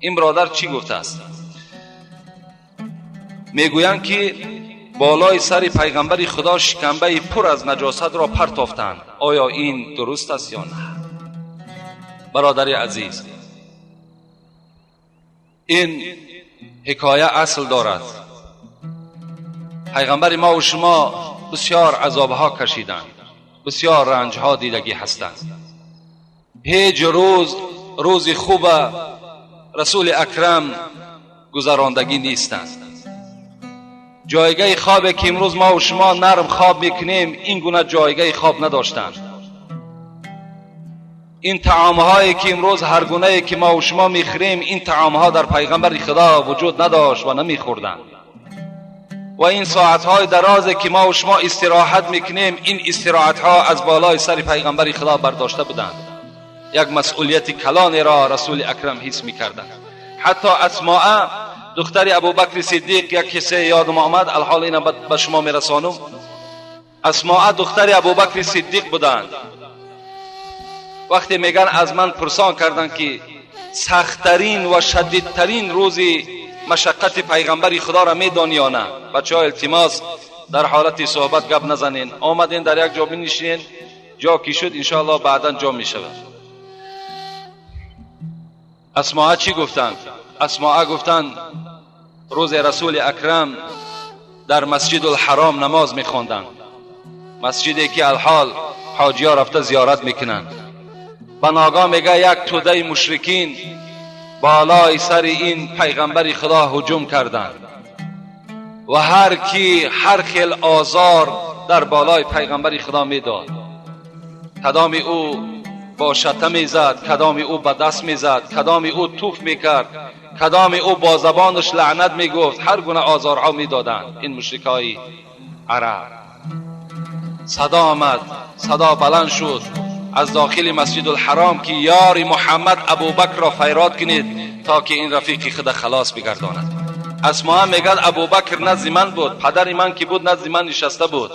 Ин бародар чӣ гуфтааст? Мегӯянд, ки болои сари пайғамбари Худо шикамбаи пур аз наҷосатро партофтанд. Оё ин дуруст аст ё на? Бародари азиз, ин ҳикоя асл дорад. Пайғамбари мо ва шумо бисёр азобҳо кашиданд, бисёр ранҷҳо дидагӣ ҳастанд. Ҳеҷ рӯз рӯзи хуба расули акрам гузарондагӣ нестанд. Ҷойгаҳи хобе ки имрӯз мо ва шумо нарм хоб мекунем, ин гуна ҷойгаҳи хоб надоштанд. Ин таомҳое ки имрӯз ҳар гунае ки мо ва шумо мехӯрем, ин таомҳо дар пайғамбари Худо вуҷуд надошт ва намехӯрданд. Ва ин соатҳои дарозе ки мо ва шумо истироҳат мекунем, ин истироҳатҳо аз болои сари пайғамбари Худо бардошта буданд. Як масъулияти калонеро расули акрам ҳис мекарданд. Ҳатто Асмоа духтари Абубакри Сиддиқ, як қиссае ёдам омад, алҳол ина ба шумо мерасонам. Асмоа духтари Абубакри Сиддиқ буданд. Вақте меган аз ман пурсон карданд, ки сахттарин ва шадидтарин рӯзи машаққати пайғамбари Худоро медонӣ ё на? Бачаҳо, илтимос, дар ҳолати суҳбат гап назанен. Омаден, дар як ҷо бинишинен, ҷо ки шуд, иншоаллоҳ, баъдан ҷо мешавад. Асмоа чӣ гуфтанд? Асмоа гуфтанд, рӯзе расули акрам дар Масҷидулҳаром намоз мехонданд, масҷиде ки алҳол ҳоҷиё рафта зиёрат мекунанд. Ба ногоҳ, мега, як тӯдаи мушрикин болои сари ин пайғамбари Худо ҳуҷум карданд ва ҳар ки ҳар хел озор дар болои пайғамбари Худо медод. Кадоми ӯ бо шата мезад, кадоми ӯ ба даст мезад, кадоми ӯ туф мекард, кадоми ӯ бо забонаш лаънат мегуфт. Ҳар гуна озорҳо медоданд ин мушрикҳои араб. Садо омад, садо баланд шуд аз дохили Масҷидулҳаром, ки ёри Муҳаммад Абубакрро файрод кунед, то ки ин рафиқи худа халос бигардонад. Асмоа мегӯяд, Абубакр назди ман буд, падари ман ки буд, назди ман нишаста буд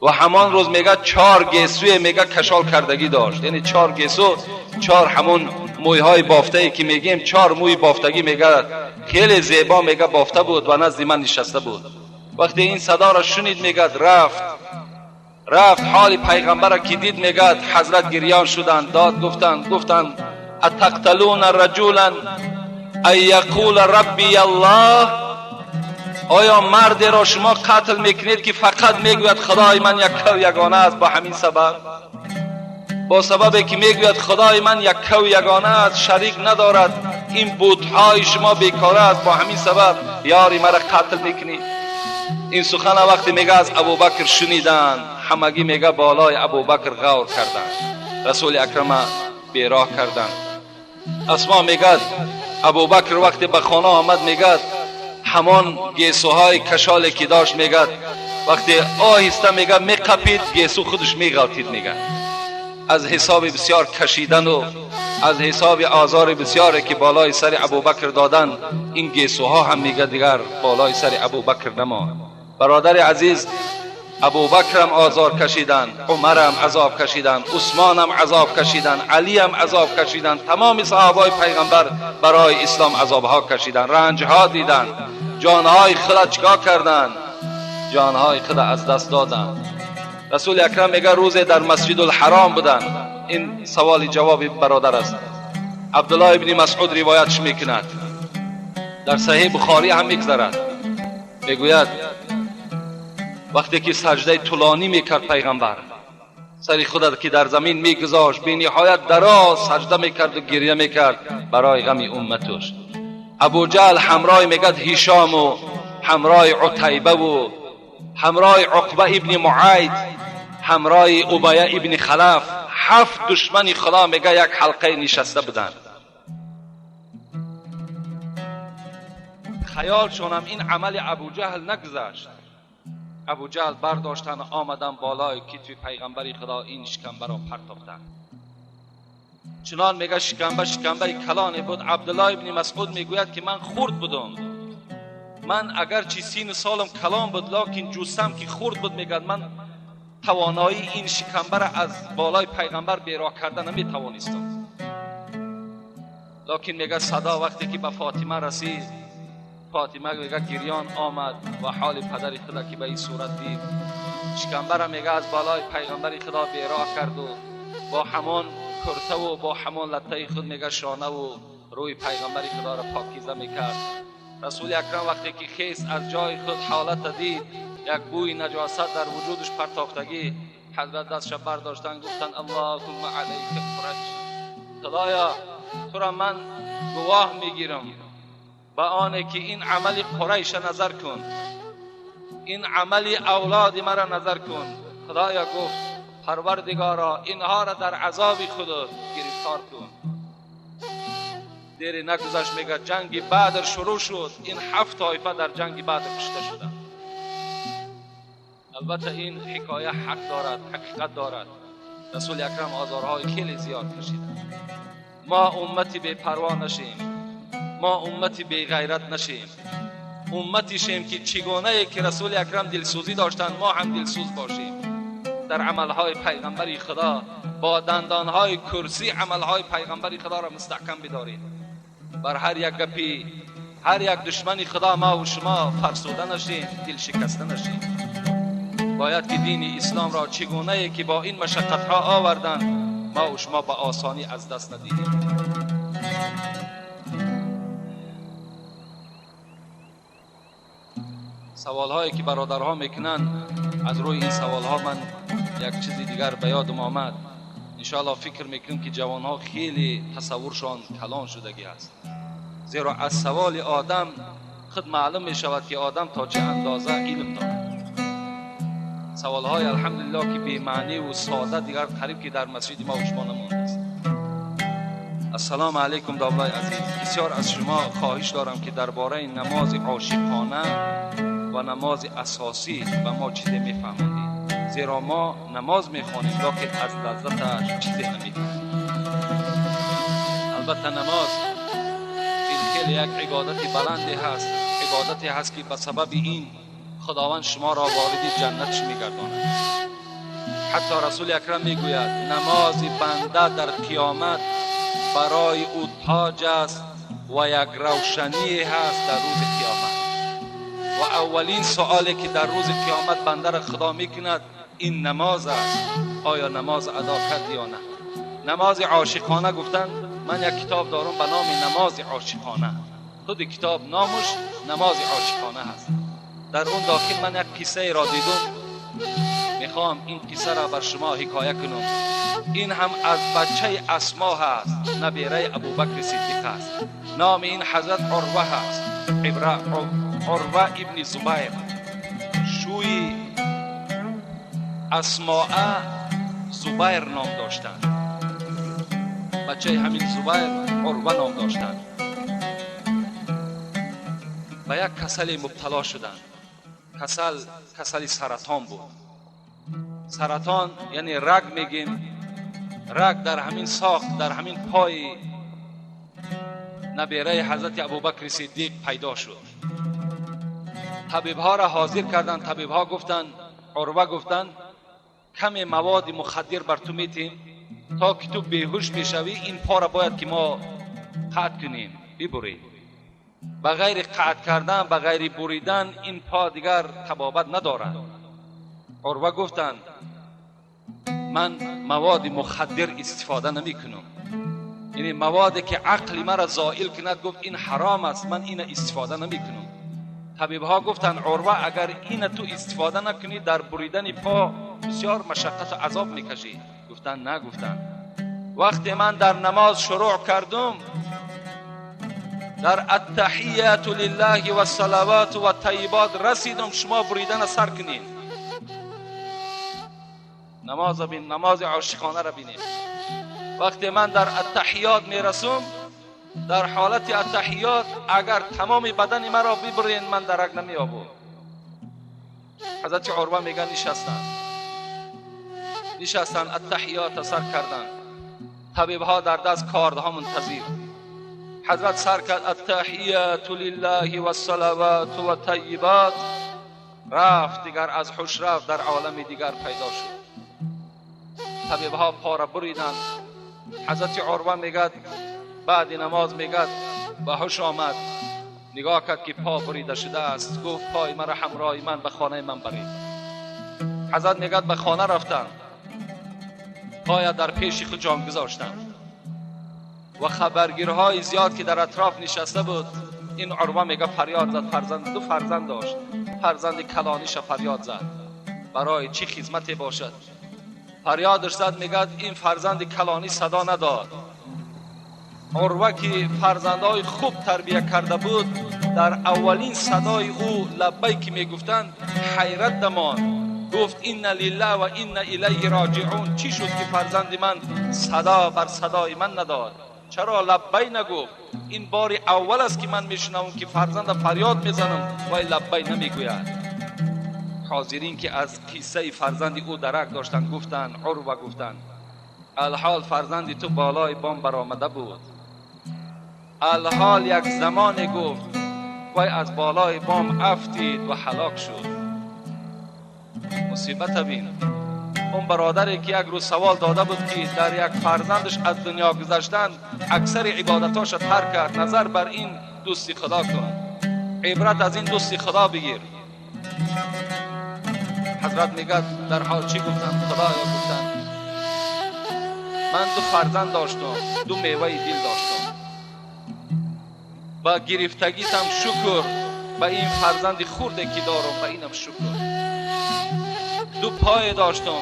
ва ҳамон рӯз, мегӯяд, чор гесӯе, мегӯяд, кашол кардагӣ дошт, яъне чор гесӯ, чор ҳамон мӯйҳои бофтае ки мегӯем, чор мӯи бофтагӣ, мегӯяд, хеле зебо, мега, бофта буд ва назди ман нишаста буд. Вақте ин садоро шунид, мегӯяд, рафт, рафт. Ҳоли пайғамбарро ки дид, мегӯяд, ҳазрат гирён шуданд, дод гуфтанд, гуфтанд: «Атақталуна раҷулан ан яқула раббия Аллоҳ?» Оё мардеро шумо қатл мекунед, ки фақат мегӯяд, Худои ман яккаву ягона аст? Бо ҳамин сабаб, бо сабабе ки мегӯяд, Худои ман яккаву ягона аст, шарик надорад, ин бутҳои шумо бекора аст, бо ҳамин сабаб ёри маро қатл мекунед? Ин сухана вақте, мега, аз Абубакр шуниданд, ҳамагӣ, мега, болои Абубакр ғавр карданд, расули акрама бероҳ карданд. Асмо мегӯяд, Абубакр вақте ба хона омад, мегӯяд, ҳамон гесӯҳои кашоле ки дошт, мегӯяд, вақте оҳиста, мега, меқапид, гесӯ худаш меғалтид. Мегӯяд, аз ҳисоби бисёр кашидану аз ҳисоби озори бисёре ки болои сари Абубакр доданд, ин гесӯҳо ҳам, мега, дигар болои сари Абубакр намонд. Бародари азиз, Абубакрам озор кашиданд, Умарам азоб кашиданд, Усмонам азоб кашиданд, Алиам азоб кашиданд. Тамоми саҳобаи пайғамбар барои ислом азобҳо кашиданд, ранҷҳо диданд, ҷонҳои худа чикор карданд? Ҷонҳои худа аз даст доданд. Расули акрам, мега, рӯзе дар Масҷидулҳаром буданд. Ин саволи ҷавоби бародар аст. Абдуллоҳ ибни Масъуд ривоятш мекунад, дар Саҳеҳ Бухорӣ ҳам мегузарад. Мегӯяд, вақте ки саҷдаи тӯлонӣ мекард пайғамбар, сари худа ки дар замин мегузошт, бениҳоят дароз саҷда мекарду гиря мекард барои ғами умматуш. Абуҷаҳл ҳамроҳи, мегӯяд, Ҳишому ҳамроҳи Утайбаву ҳамроҳи Уқба ибни Муайд, ҳамроҳи Убая ибни Халаф, ҳафт душмани Худо, мега, як ҳалқае нишаста буданд. Хаёлшонам ин амали Абуҷаҳл нагузашт. Абуҷаҳл бардоштанд, омаданд, болои китфи пайғамбари Худо ин шикамбаро партофтанд. Чунон, мега, шикамба шикамбаи калоне буд. Абдуллоҳ ибни Масъуд мегӯяд, ки ман хурд будам, ман агарчи сину солам калон буд, локин ҷуссам ки хурд буд, мегӯяд, ман тавоноии ин шикамбара аз болои пайғамбар бероҳ карда наметавонистам. лекин мега садо вақте ки ба Фотима расид, Фотима мега гирён омад ва ҳоли падари худа ки ба ин сурат дид, шикамбара мега аз балои пайғамбари худо бероҳ карду бо ҳамон куртаву бо ҳамон латтаи худ мега шонаву рӯи пайғамбари худоро покиза мекард. Расули акрам вақте ки хест аз ҷои худ ҳолата дид, як бӯи наҷосат дар вуҷудаш партофтагӣ, ҳазрат дастша бардоштанд, гуфтанд: Аллоҳумма алайка Қурайш, худоё тура ман гувоҳ мегирам ба оне ки ин амали Қурайша назар кун, ин амали авлоди мара назар кун. Худоё гуфт: Парвардигоро, инҳоро дар азоби худ гирифтор кун. Дери нагузашт, мега ҷанги Бадр шурӯъ шуд, ин 7 тоифа дар ҷанги Бадр кушта шуданд. Албатта ин ҳикоя ҳақ дорад, ҳақиқат дорад. Расули акрам озорҳои хеле зиёд кашиданд. Мо уммати бепарво нашем, мо уммати беғайрат нашем, уммати шем ки чӣ гунае ки расули акрам дилсӯзӣ доштанд, мо ҳам дилсӯз бошем. Дар амалҳои пайғамбари худо бо дандонҳои курсӣ амалҳои пайғамбари худоро мустаҳкам бидорем. Бар ҳар як гапи ҳар як душмани худо ма ва шумо фарсуда нашем, дилшикаста нашем. Бояд ки дини исломро чӣ гунае ки бо ин машаққатҳо оварданд, ма ва шумо ба осонӣ аз даст надиҳем. Саволҳое ки бародарҳо мекунанд, аз рӯи ин саволҳо ман як чизи дигар ба ёдам омад. Иншоаллоҳ фикр мекунем ки ҷавонҳо хеле тасаввуршон калон шудагӣ аст, зеро аз саволи одам худ маълум мешавад ки одам то чӣ андоза илм дорад. Саволҳои алҳамдулиллоҳ ки бемаъниву сода дигар қариб ки дар масҷиди мо шумо намондааст. Ассалому алайкум домлаи азиз, бисёр аз шумо хоҳиш дорам ки дар бораи намози ошиқона ва намози асосӣ ба мо чизе мефаҳмондед, зеро мо намоз мехонем, лекин аз лаззаташ чизе намефаҳмем. Албатта намоз ин хеле як ибодати баланде ҳаст, ибодате ҳаст ки ба сабаби ин худованд шуморо вориди ҷаннатш мегардонад. Ҳатто расули акрам мегӯяд: намози банда дар қиёмат барои ӯ тоҷ аст ва як равшание ҳаст дар рӯзи қиёмат. Ва аввалин суоле ки дар рӯзи қиёмат бандаро худо мекунад ин намоз аст. Оё намоз адо кард ё на? Намози ошиқона гуфтанд, ман як китоб дорам ба номи намози ошиқона. Худи китоб номаш намози ошиқона ҳаст. Дар он дохил ман як қиссаеро дидум, мехоҳам ин қиссаро бар шумо ҳикоя кунам. Ин ҳам аз бачаи Асмо ҳаст, набераи Абубакри Сиддиқ аст. Номи ин ҳазрат Урва ҳаст, Урва ибни Зубайр. Шӯи Асмоа Зубайр ном доштанд. Бачаи ҳамин Зубайр Урва ном доштанд. Ба як касале мубтало шуданд. Касал касали саратон буд. Саратон яъне раг мегем, раг дар ҳамин соқ, дар ҳамин пои набераи ҳазрати Абубакри Сиддиқ пайдо шуд. Табибҳоро ҳозир карданд. Табибҳо гуфтанд, Урва гуфтанд: каме маводи мухаддир бар ту метем то ки ту беҳуш мешавӣ, ин пора бояд ки мо қатъ кунем, бибурем. Ба ғайри қатъ кардан, ба ғайри буридан ин по дигар табобат надорад. Урва гуфтанд: ман маводи мухаддир истифода намекунам, яъне маводе ки ақли маро зоил кунад, гуфт ин ҳаром аст, ман ина истифода намекунам. Табибҳо гуфтанд: Урва, агар ина ту истифода накунӣ, дар буридани по бисёр машаққату азоб мекашӣ. Гуфтанд: на. Гуфтанд: вақте ман дар намоз шурӯъ кардум, дар аттаҳияту лиллаҳи вассалавату ваттайибот расидум, шумо буридана сар кунед. Намоз бин, намози ошиқонаро бинед. Вақте ман дар аттаҳиёт мерасум, дар ҳолати аттаҳиёт агар тамоми бадани маро бибурен, ман дарак намеёбам. Ҳазрати Урва мегӯяд: нишастанд, нишастанд, аттаҳиётро сар карданд. Табибҳо дар даст кордҳо мунтазир. Ҳазрат сар кард аттаҳияту лиллаҳи вассалавату ваттайибот, рафт дигар аз ҳуш рафт, дар олами дигар пайдо шуд. Табибҳо пора буриданд. Ҳазрати Урва мегӯяд: بعد نماز میگد به هوش آمد، نگاه کرد که پا بریده شده است. گفت پای مرا همراه من به خانه من برید. حضرت میگد به خانه رفتم، پای در پیش خود جان گذاشتم و خبرگیرهای زیاد که در اطراف نشسته بود. این عروه میگه فریاد زد، فرزند، دو فرزند داشت، فرزند کلانیش فریاد زد برای چی خدمتی باشد. فریادش زد، میگه این فرزند کلانی صدا نداد. عروه که فرزندهای خوب تربیه کرده بود، در اولین صدای او لبیک میگفتند حیرت دمان. گفت این لله و این الیه راجعون. چی شد که فرزند من صدا بر صدای من نداد؟ چرا لبی نگفت؟ این بار اول است که من میشنوم که فرزند فریاد میزنم و لبی نمیگوید. حاضرین که از قصه فرزند او درک داشتند گفتند، عروه گفتند الحال فرزند تو بالای بام برآمده بود. الحال یک زمان گفت وای از بالای بام افتید و هلاک شد. مصیبت بین. اون برادری که یک روز سوال داده بود که در یک فرزندش از دنیا گذشتن اکثر عبادتاش ترک کرد، نظر بر این دوستی خدا کن، عبرت از این دوستی خدا بگیر. حضرت میگه در حال چی گفتن؟ خدایا گفتن من دو فرزند داشتم، دو میوه دل داشتم، با گرفتگیتم شکر، با این فرزند خورده که دارم با اینم شکر. دو پای داشتم،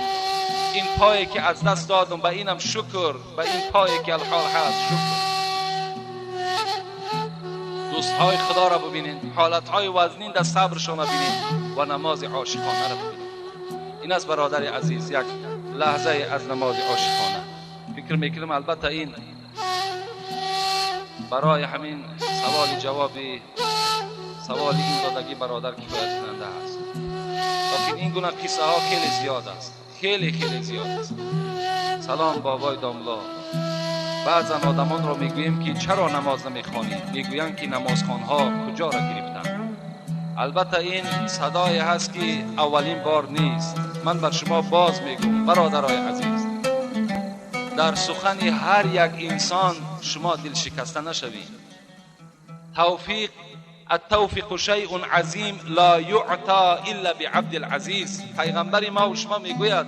این پایی که از دست دادم با اینم شکر، با این پایی که الحال هست شکر. دوستهای خدا را ببینین، حالتهای وزنین در صبرشان را ببینین و نماز عاشقانه را ببینین. این از برادر عزیز یک لحظه از نماز عاشقانه. فکر میکنم البته این برای همین سوال جوابی سوال این دادگی برادر کفایت کننده است. لیکن این گونه قصه ها خیلی زیاد است، خیلی خیلی زیاد است. سلام بابای داملا. بعضا آدمان را میگوییم که چرا نماز نمیخوانید، میگویند که نمازخوانها کجا را گرفتند. البته این صدای هست که اولین بار نیست. من بر شما باز میگم برادرای عزیز، در سخن هر یک انسان شما دل شکسته نشوید. توفیق، التوفیق شیء عظیم لا یعطى الا بعبد العزیز. پیغمبر ما و شما میگوید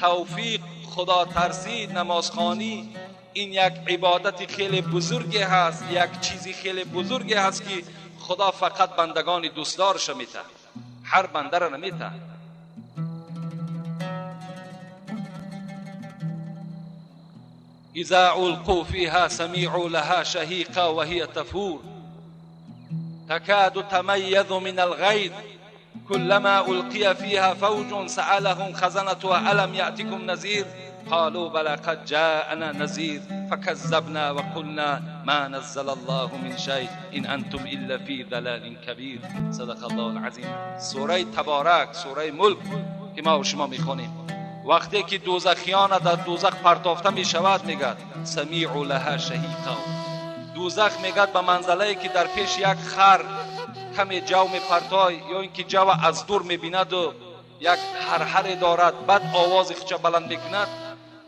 توفیق، خدا ترسی، نمازخوانی این یک عبادت خیلی بزرگی هست، یک چیزی خیلی بزرگی هست که خدا فقط بندگان دوستدارش میته، هر بنده را نمیته. اذا القوا فيها سمعوا لها شهيقا وهي تفور تكاد تميز من الغيظ كلما ألقي فيها فوج سألهم خزنتها ألم يأتكم نذير قالوا بلى قد جاءنا نذير فكذبنا وقلنا ما نزل الله من شيء إن أنتم إلا في ضلال كبير. صدق الله العظیم. سوره تبارک، سوره ملک که ما و شما میخوانیم، وقتی که دوزخیان در دوزخ پرتافته میشود میگد سمیعوا لها شهیقا. دوزخ میگد به منزله که در پیش یک خر کمی جو میپرتای یا اینکه جو از دور میبیند و یک هرهر دارد، بعد آواز خودش بلند میکند.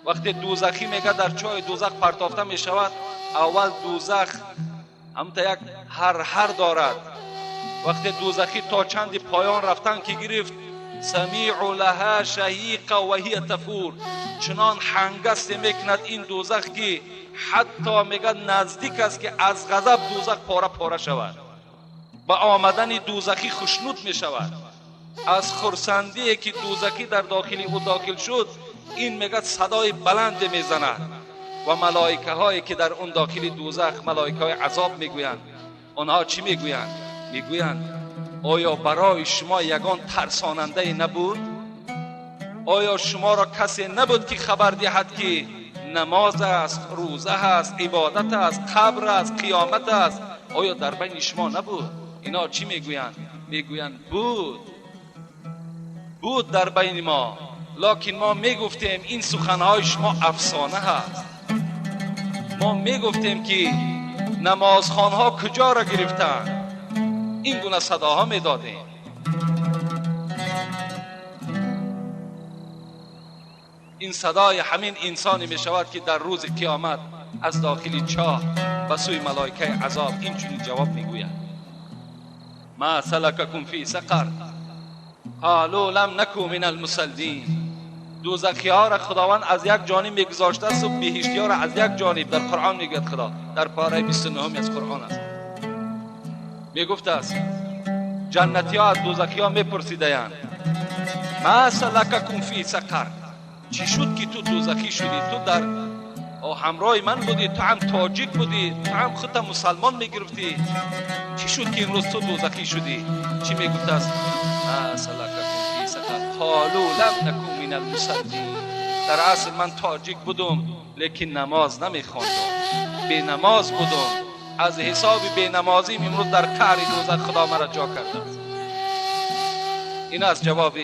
وقتی دوزخی میگه در چای دوزخ پرتافته میشود، اول دوزخ همتا یک هرهر دارد. وقتی دوزخی تا چند پایان رفتن که گرفت، سمیع لها شهیقا و هی تفور، چنان هنگست میکند این دوزخ که حتی میگه نزدیک است که از غضب دوزخ پاره پاره شود. با آمدن دوزخی خشنود میشود، از خرسندی که دوزخی در داخل او داخل شد، این میگه صدای بلند میزند و ملائکه هایی که در اون داخل دوزخ، ملائکه های عذاب میگویند، آنها چی میگویند؟ میگویند آیا برای شما یگان ترساننده نبود؟ آیا شما را کسی نبود که خبر دهد که نماز است، روزه است، عبادت است، قبر است، قیامت است؟ آیا در بین شما نبود؟ اینا چی میگویند؟ میگویند بود، بود در بین ما، لکن ما میگفتیم این سخنهای شما افسانه هست. ما میگفتیم که نمازخوانها کجا را گرفتند؟ این گونه صداها میدادیم. این صدای همین انسانی می شود که در روز قیامت از داخل چاه به سوی ملائکه عذاب این چنین جواب میگوید: ما سلککم فی سقر قالوا لم نکو من المصلین. دوزخی ها را خداوند از یک جانب میگذاشته است و بهشتی ها را از یک جانب. در قرآن میگوید خدا، در پاره 29 از قرآن است، میگفت است جنتی ها از دوزخی ها میپرسیدند ما سلککم فی سقر، چی شد که تو دوزخی شدی؟ تو در همراه من بودی، تو هم تاجیک بودی، تو هم خودت مسلمان میگرفتی، چی شد که امروز تو دوزخی شدی؟ چی میگفت است؟ ما سلککم فی سقر قالوا لم نکن من المصلین. در اصل من تاجیک بودم لیکن نماز نمیخواندم، بی نماز بودم، از حساب بی نمازیم امروز در قعر دوزخ خدا مرا جا کرده است. این از جواب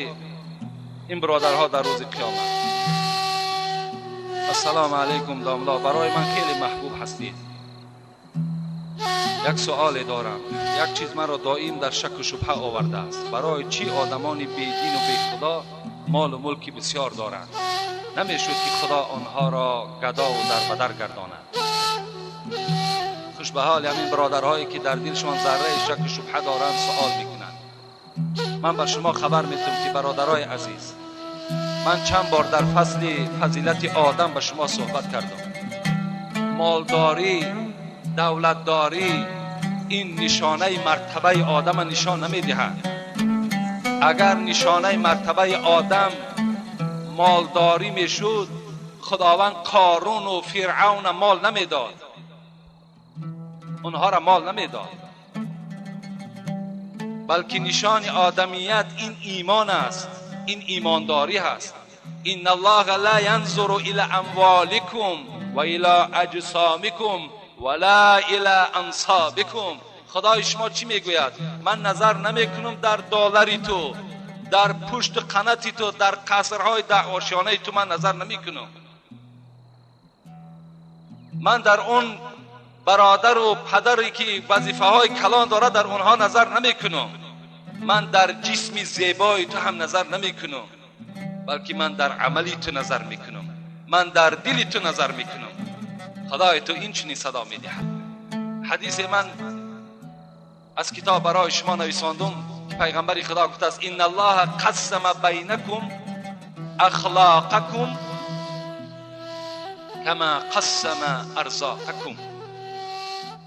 این برادرها در روز قیامت. السلام علیکم داملا، برای من خیلی محبوب هستید. یک سوال دارم، یک چیز من را دائم در شک و شبهه آورده است. برای چی آدمان بی دین و بی خدا مال و ملکی بسیار دارند؟ نمیشد که خدا آنها را گدا و در بدر گرداند؟ خوش به حال همین برادرهایی که در دلشان ذره شک و شبهه دارند سوال میکنند. من بر شما خبر میتم که برادرای عزیز، من چند بار در فصل فضیلت آدم به شما صحبت کردم. مالداری، دولتداری این نشانه مرتبه آدم نشان نمیدهد. اگر نشانه مرتبه آدم مالداری میشد، خداوند قارون و فرعون مال نمیداد، اونها را مال نمیداد، بلکه نشان آدمیت این ایمان است، این ایمانداری هست. ان الله لا ینظر الی اموالکم و الی اجسامکم ولا الی انصابکم. خدای شما چی میگوید؟ من نظر نمیکنم در دلاری تو، در پشت قناتی تو، در قصرهای در آشیانه تو من نظر نمیکنم. من در اون برادر و پدری که وظیفه های کلان داره در اونها نظر نمیکنم. من در جسم زیبای تو هم نظر نمیکنم، بلکه من در عملی تو نظر میکنم، من در دل تو نظر میکنم. خدای تو این چنین صدا میدهد. حدیث من از کتاب برای شما نویساندم که پیغمبر خدا گفته است ان الله قسم بینکم اخلاقکم کما قسم ارزاقکم.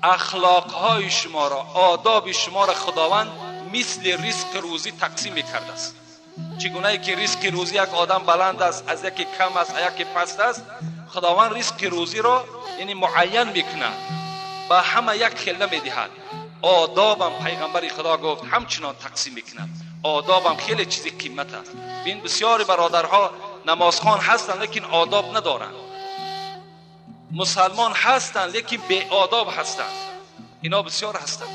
اخلاقهای شما را، آداب شما را خداوند مثل رزق روزی تقسیم میکرده است. چگونه که رزق روزی یک آدم بلند است، از یکی کم است، از یکی پست است، خداوند رزق روزی را یعنی معین میکند، به همه یک خله میدهد. آدابم پیغمبر خدا گفت همچنان تقسیم میکند. آدابم خیلی چیزی قیمت است. بین بسیاری برادرها نمازخوان هستند لیکن آداب ندارند، مسلمان هستند لیکن بی آداب هستند، اینا بسیار هستند.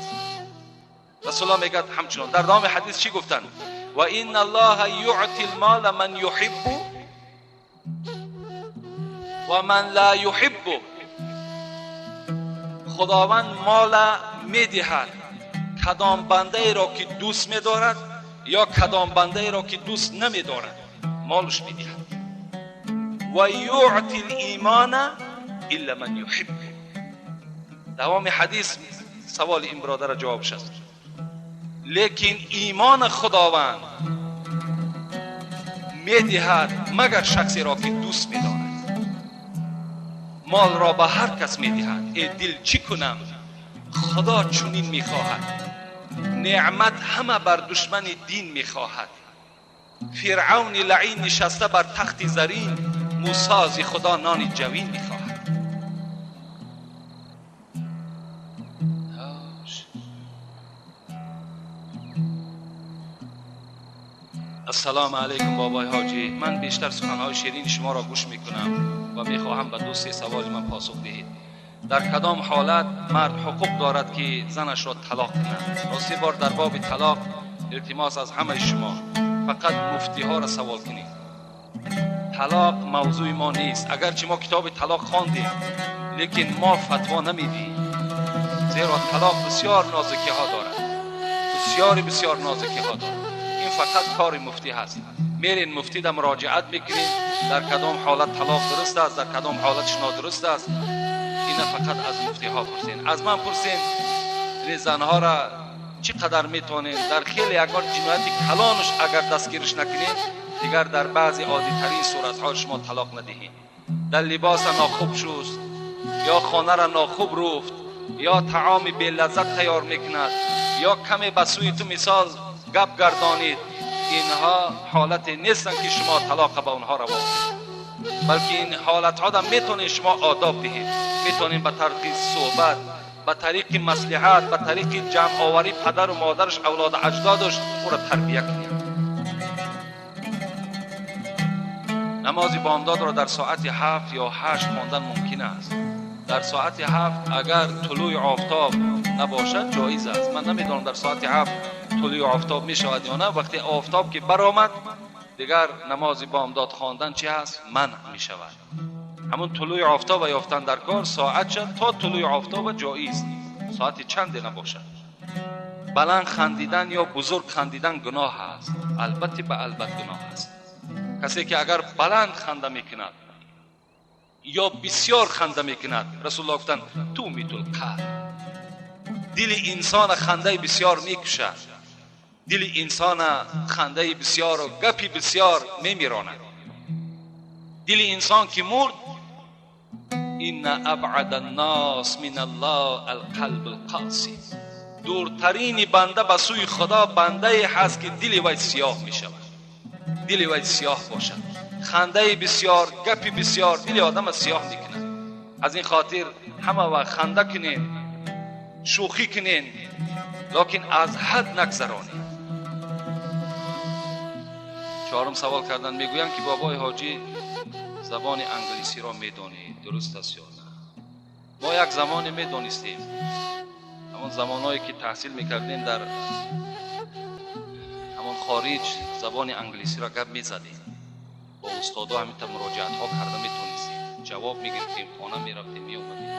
رسول الله میگه همچنان در دام حدیث چی گفتند؟ و ان الله یعطی المال من یحب و من لا یحب. خداوند مال میدهد کدام بنده ای را که دوست میدارد یا کدام بنده ای را که دوست نمیدارد مالش میدهد. و یعطی الایمان الا من یحب. دوام حدیث سوال این برادر جواب شد. لیکن ایمان خداوند میدهد مگر شخصی را که دوست میدارد. مال را به هر کس میدهد. ای دل چی کنم، خدا چنین میخواهد. نعمت همه بر دشمن دین میخواهد. فرعون لعین نشسته بر تخت زرین، موسی خدا نان جوین میخواهد. السلام علیکم بابای حاجی، من بیشتر سخنهای شیرین شما را گوش میکنم و میخواهم به دو سه سوال من پاسخ دهید. در کدام حالت مرد حقوق دارد که زنش را طلاق کند؟ راستی بار در باب طلاق التماس از همه شما، فقط مفتی ها را سوال کنید. طلاق موضوع ما نیست، اگرچه ما کتاب طلاق خواندیم لیکن ما فتوا نمیدیم، زیرا طلاق بسیار نازکی ها دارد، بسیار بسیار نازکی ها دارد. این فقط کار مفتی هست. میرین مفتی در مراجعت میکنین در کدام حالت طلاق درست است، در کدام حالتش نادرست است. این اینا فقط از مفتی ها پرسین. از من پرسین این زنها را چی قدر میتونین در خیلی اگر جنایت کلانش اگر دستگیرش نکنین، دیگر در بعضی عادی ترین صورت ها شما طلاق ندهین. در لباس ناخوب شست، یا خانه را ناخوب رفت، یا طعام بی لذت تیار میکند، یا کمی به سوی تو مثال گپ گردانید، اینها حالت نیستن که شما طلاق به اونها روا کنید، بلکه این حالت ها میتونین شما آداب دهید، میتونین به طریق صحبت، به طریق مصلحت، به طریق جمع آوری پدر و مادرش، اولاد اجدادش، او را تربیه کنید. نماز بامداد را در ساعت 7 یا 8 خواندن ممکن است. در ساعت 7 اگر طلوع آفتاب نباشد جایز است. من نمیدانم در ساعت 7 طلوع آفتاب می شود یا نه. وقتی آفتاب که برآمد دیگر نماز بامداد خواندن چی هست؟ منع می شود. همون طلوع آفتاب یافتن در کار ساعت شد تا طلوع آفتاب جایز، ساعت چند نباشد. بلند خندیدن یا بزرگ خندیدن گناه است، البته به البته گناه است. کسی که اگر بلند خنده میکند یا بسیار خنده میکند، رسول الله گفتند تومیت القلب، دل انسان خنده بسیار میکشد، دل انسان خنده بسیار و گپی بسیار میمیراند. دل انسان که مرد، ان ابعد الناس من الله القلب القاسی، دورترین بنده به سوی خدا بنده هست که دل وی سیاه میشود، دل وی سیاه باشد. خنده بسیار، گپی بسیار دل آدم سیاه میکند. از این خاطر همه وقت خنده کنین، شوخی کنین، لکن از حد نگذرانید. چهارم سوال کردن، میگویند که بابای حاجی زبان انگلیسی را میدانید، درست است یا نه؟ ما یک زمانی میدانستیم، همان زمانهایی که تحصیل میکردیم در همان خارج زبان انگلیسی را گپ میزدیم، با استادا همینطور مراجعت ها کرده میتونستیم، جواب میگرفتیم، خانه میرفتیم میومدیم.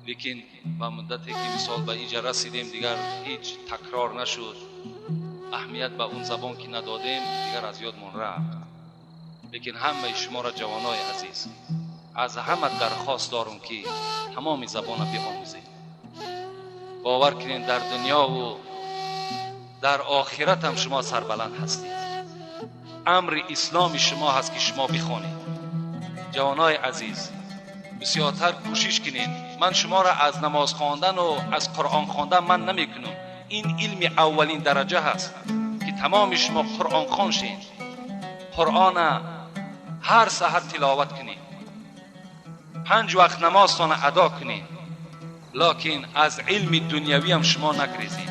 لیکن با مدتی که مثال به اینجا رسیدیم دیگر هیچ تکرار نشد، اهمیت به اون زبان که ندادیم دیگر از یادمون رفت. لیکن همه شما را جوانای عزیز از همه درخواست دارم که تمام زبان را بیاموزید. باور کنین در دنیا و در آخرت هم شما سربلند هستید. امر اسلام شما هست که شما بخوانید. جوانای عزیز بسیارتر کوشش کنین. من شما را از نماز خواندن و از قرآن خواندن من نمی کنم. این علم اولین درجه هست که تمام شما قرآن خوان شین، قرآن هر سحر تلاوت کنین، 5 وقت نمازتان ادا کنین، لکن از علم دنیوی هم شما نگریزین.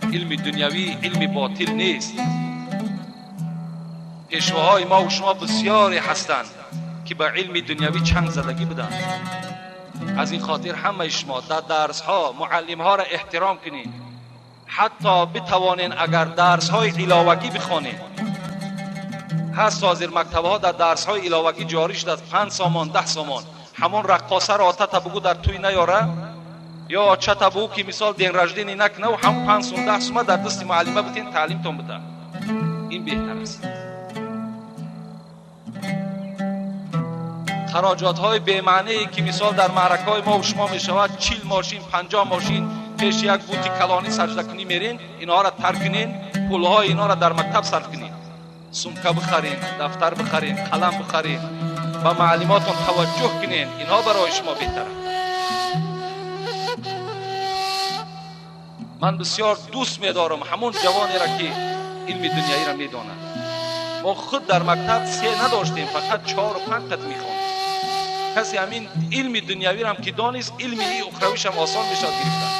علم دنیوی علم باطل نیست. پیشواهای ما و شما بسیاری هستند که به علم دنیوی چنگ زدگی بودند. از این خاطر همه شما در درس ها معلم ها را احترام کنید، حتی بتوانین اگر درس های علاوگی بخوانید. هست حاضر مکتب ها در درس های علاوگی جاری شده از 5 سامان 10 سامان. همون رقاصه را آتا بگو در توی نیاره، یا چتا بگو که مثال دین رجدینی نکنه و هم 5 سوم 10 سوم در دست معلمه بتین تعلیم تون بده. این بهتر است. خراجات های بی معنی که مثال در معرکه های ما و شما می شود، 40 ماشین 50 ماشین پیش یک بوتی کلانی سجده کنی میرین، اینها را ترک کنین، پول های اینها را در مکتب صرف کنین، سمکه بخرین، دفتر بخرین، قلم بخرین، با معلماتون توجه کنین، اینها برای شما بهتره. من بسیار دوست می‌دارم همون جوانی را که علم دنیایی را می‌داند. ما خود در مکتب 3 نداشتیم، فقط 4 و 5 قد می‌خواندیم. کسی همین علم دنیوی را هم که دانست، علم ای اخرویش هم آسان میشد گرفتن.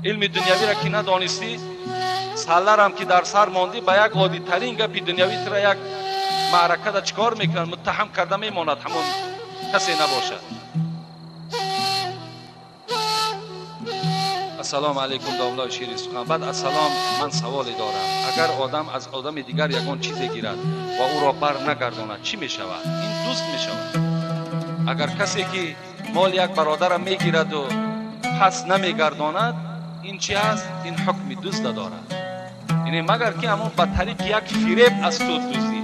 علم دنیوی را که ندانستی، سالار هم که در سر ماندی، با یک عادی ترین گپی دنیوی تر یک معرکه دا چیکار میکنن، متهم کرده میماند، همون کسی نباشد. السلام علیکم داملای شیرین سخن. بعد از سلام من سوالی دارم. اگر آدم از آدم دیگر یگان چیزی گیرد و او را بر نگرداند چی می شود؟ این دوست می شود. اگر کسی که مال یک برادر می گیرد و پس نمی گرداند، این چی هست؟ این حکم دزد دارد. یعنی مگر که همون به طریق یک فریب از تو دزدی.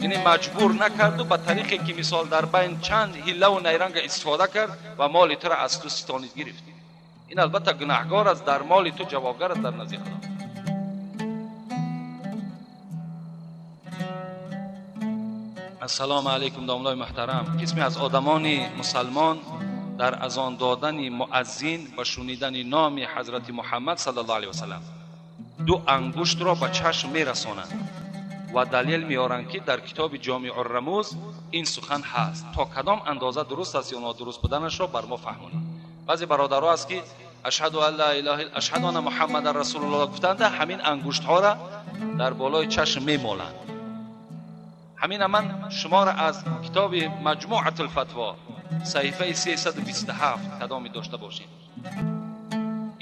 Яъне маҷбур накарду ба тариқе ки мисол дар байн чанд ҳиллаву найранга истифода кард ва моли туро аз ту ситонид гирифт. Ин албатта гунаҳгор аст, дар моли ту ҷавобгар аст дар назди Худо. Ассалому алайкум домлои муҳтарам. Қисме аз одамони мусалмон дар азон додани муаззин ва шунидани номи ҳазрати Муҳаммад саллаллоҳу алайҳи васаллам ду ангуштро ба чашм мерасонанд ва далел меоранд, ки дар китоби Ҷомеъ-ур-Румуз ин сухан ҳаст. То кадом андоза дуруст аст ё нодуруст буданашро бар мо фаҳмонед. Баъзе бародаро аст, ки ашҳаду ан ла илаҳа илла ашҳаду анна муҳаммадан расулуллоҳ гуфтанда ҳамин ангуштҳоро дар болои чашм мемоланд. Ҳамина ман шуморо аз китоби Маҷмӯатул Фатво саҳифаи 327 кадоме дошта бошед.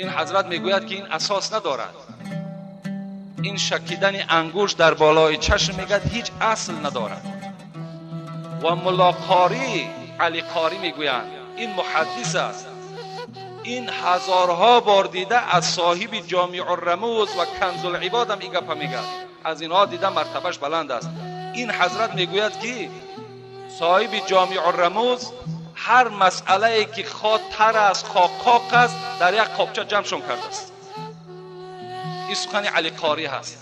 Ин ҳазрат мегӯяд, ки ин асос надорад. Ин шакидани ангушт дар болои чашм мегӯяд ҳеҷ асл надорад. Ва Муллоқорӣ Алиқорӣ мегӯянд ин муҳаддис аст. Ин ҳазорҳо бор дида аз соҳиби Ҷомеъ-ур-Румуз ва Канзул-Ибод ҳам ин гапа мегӯяд. Аз инҳо дида мартабаш баланд аст. Ин ҳазрат мегӯяд, ки соҳиби Ҷомеъ-ур-Румуз ҳар масъалае ки хо тар аст, хо қоқ аст, дар як қобча ҷамъшон кардааст. Ин сухани Алиқорӣ ҳаст.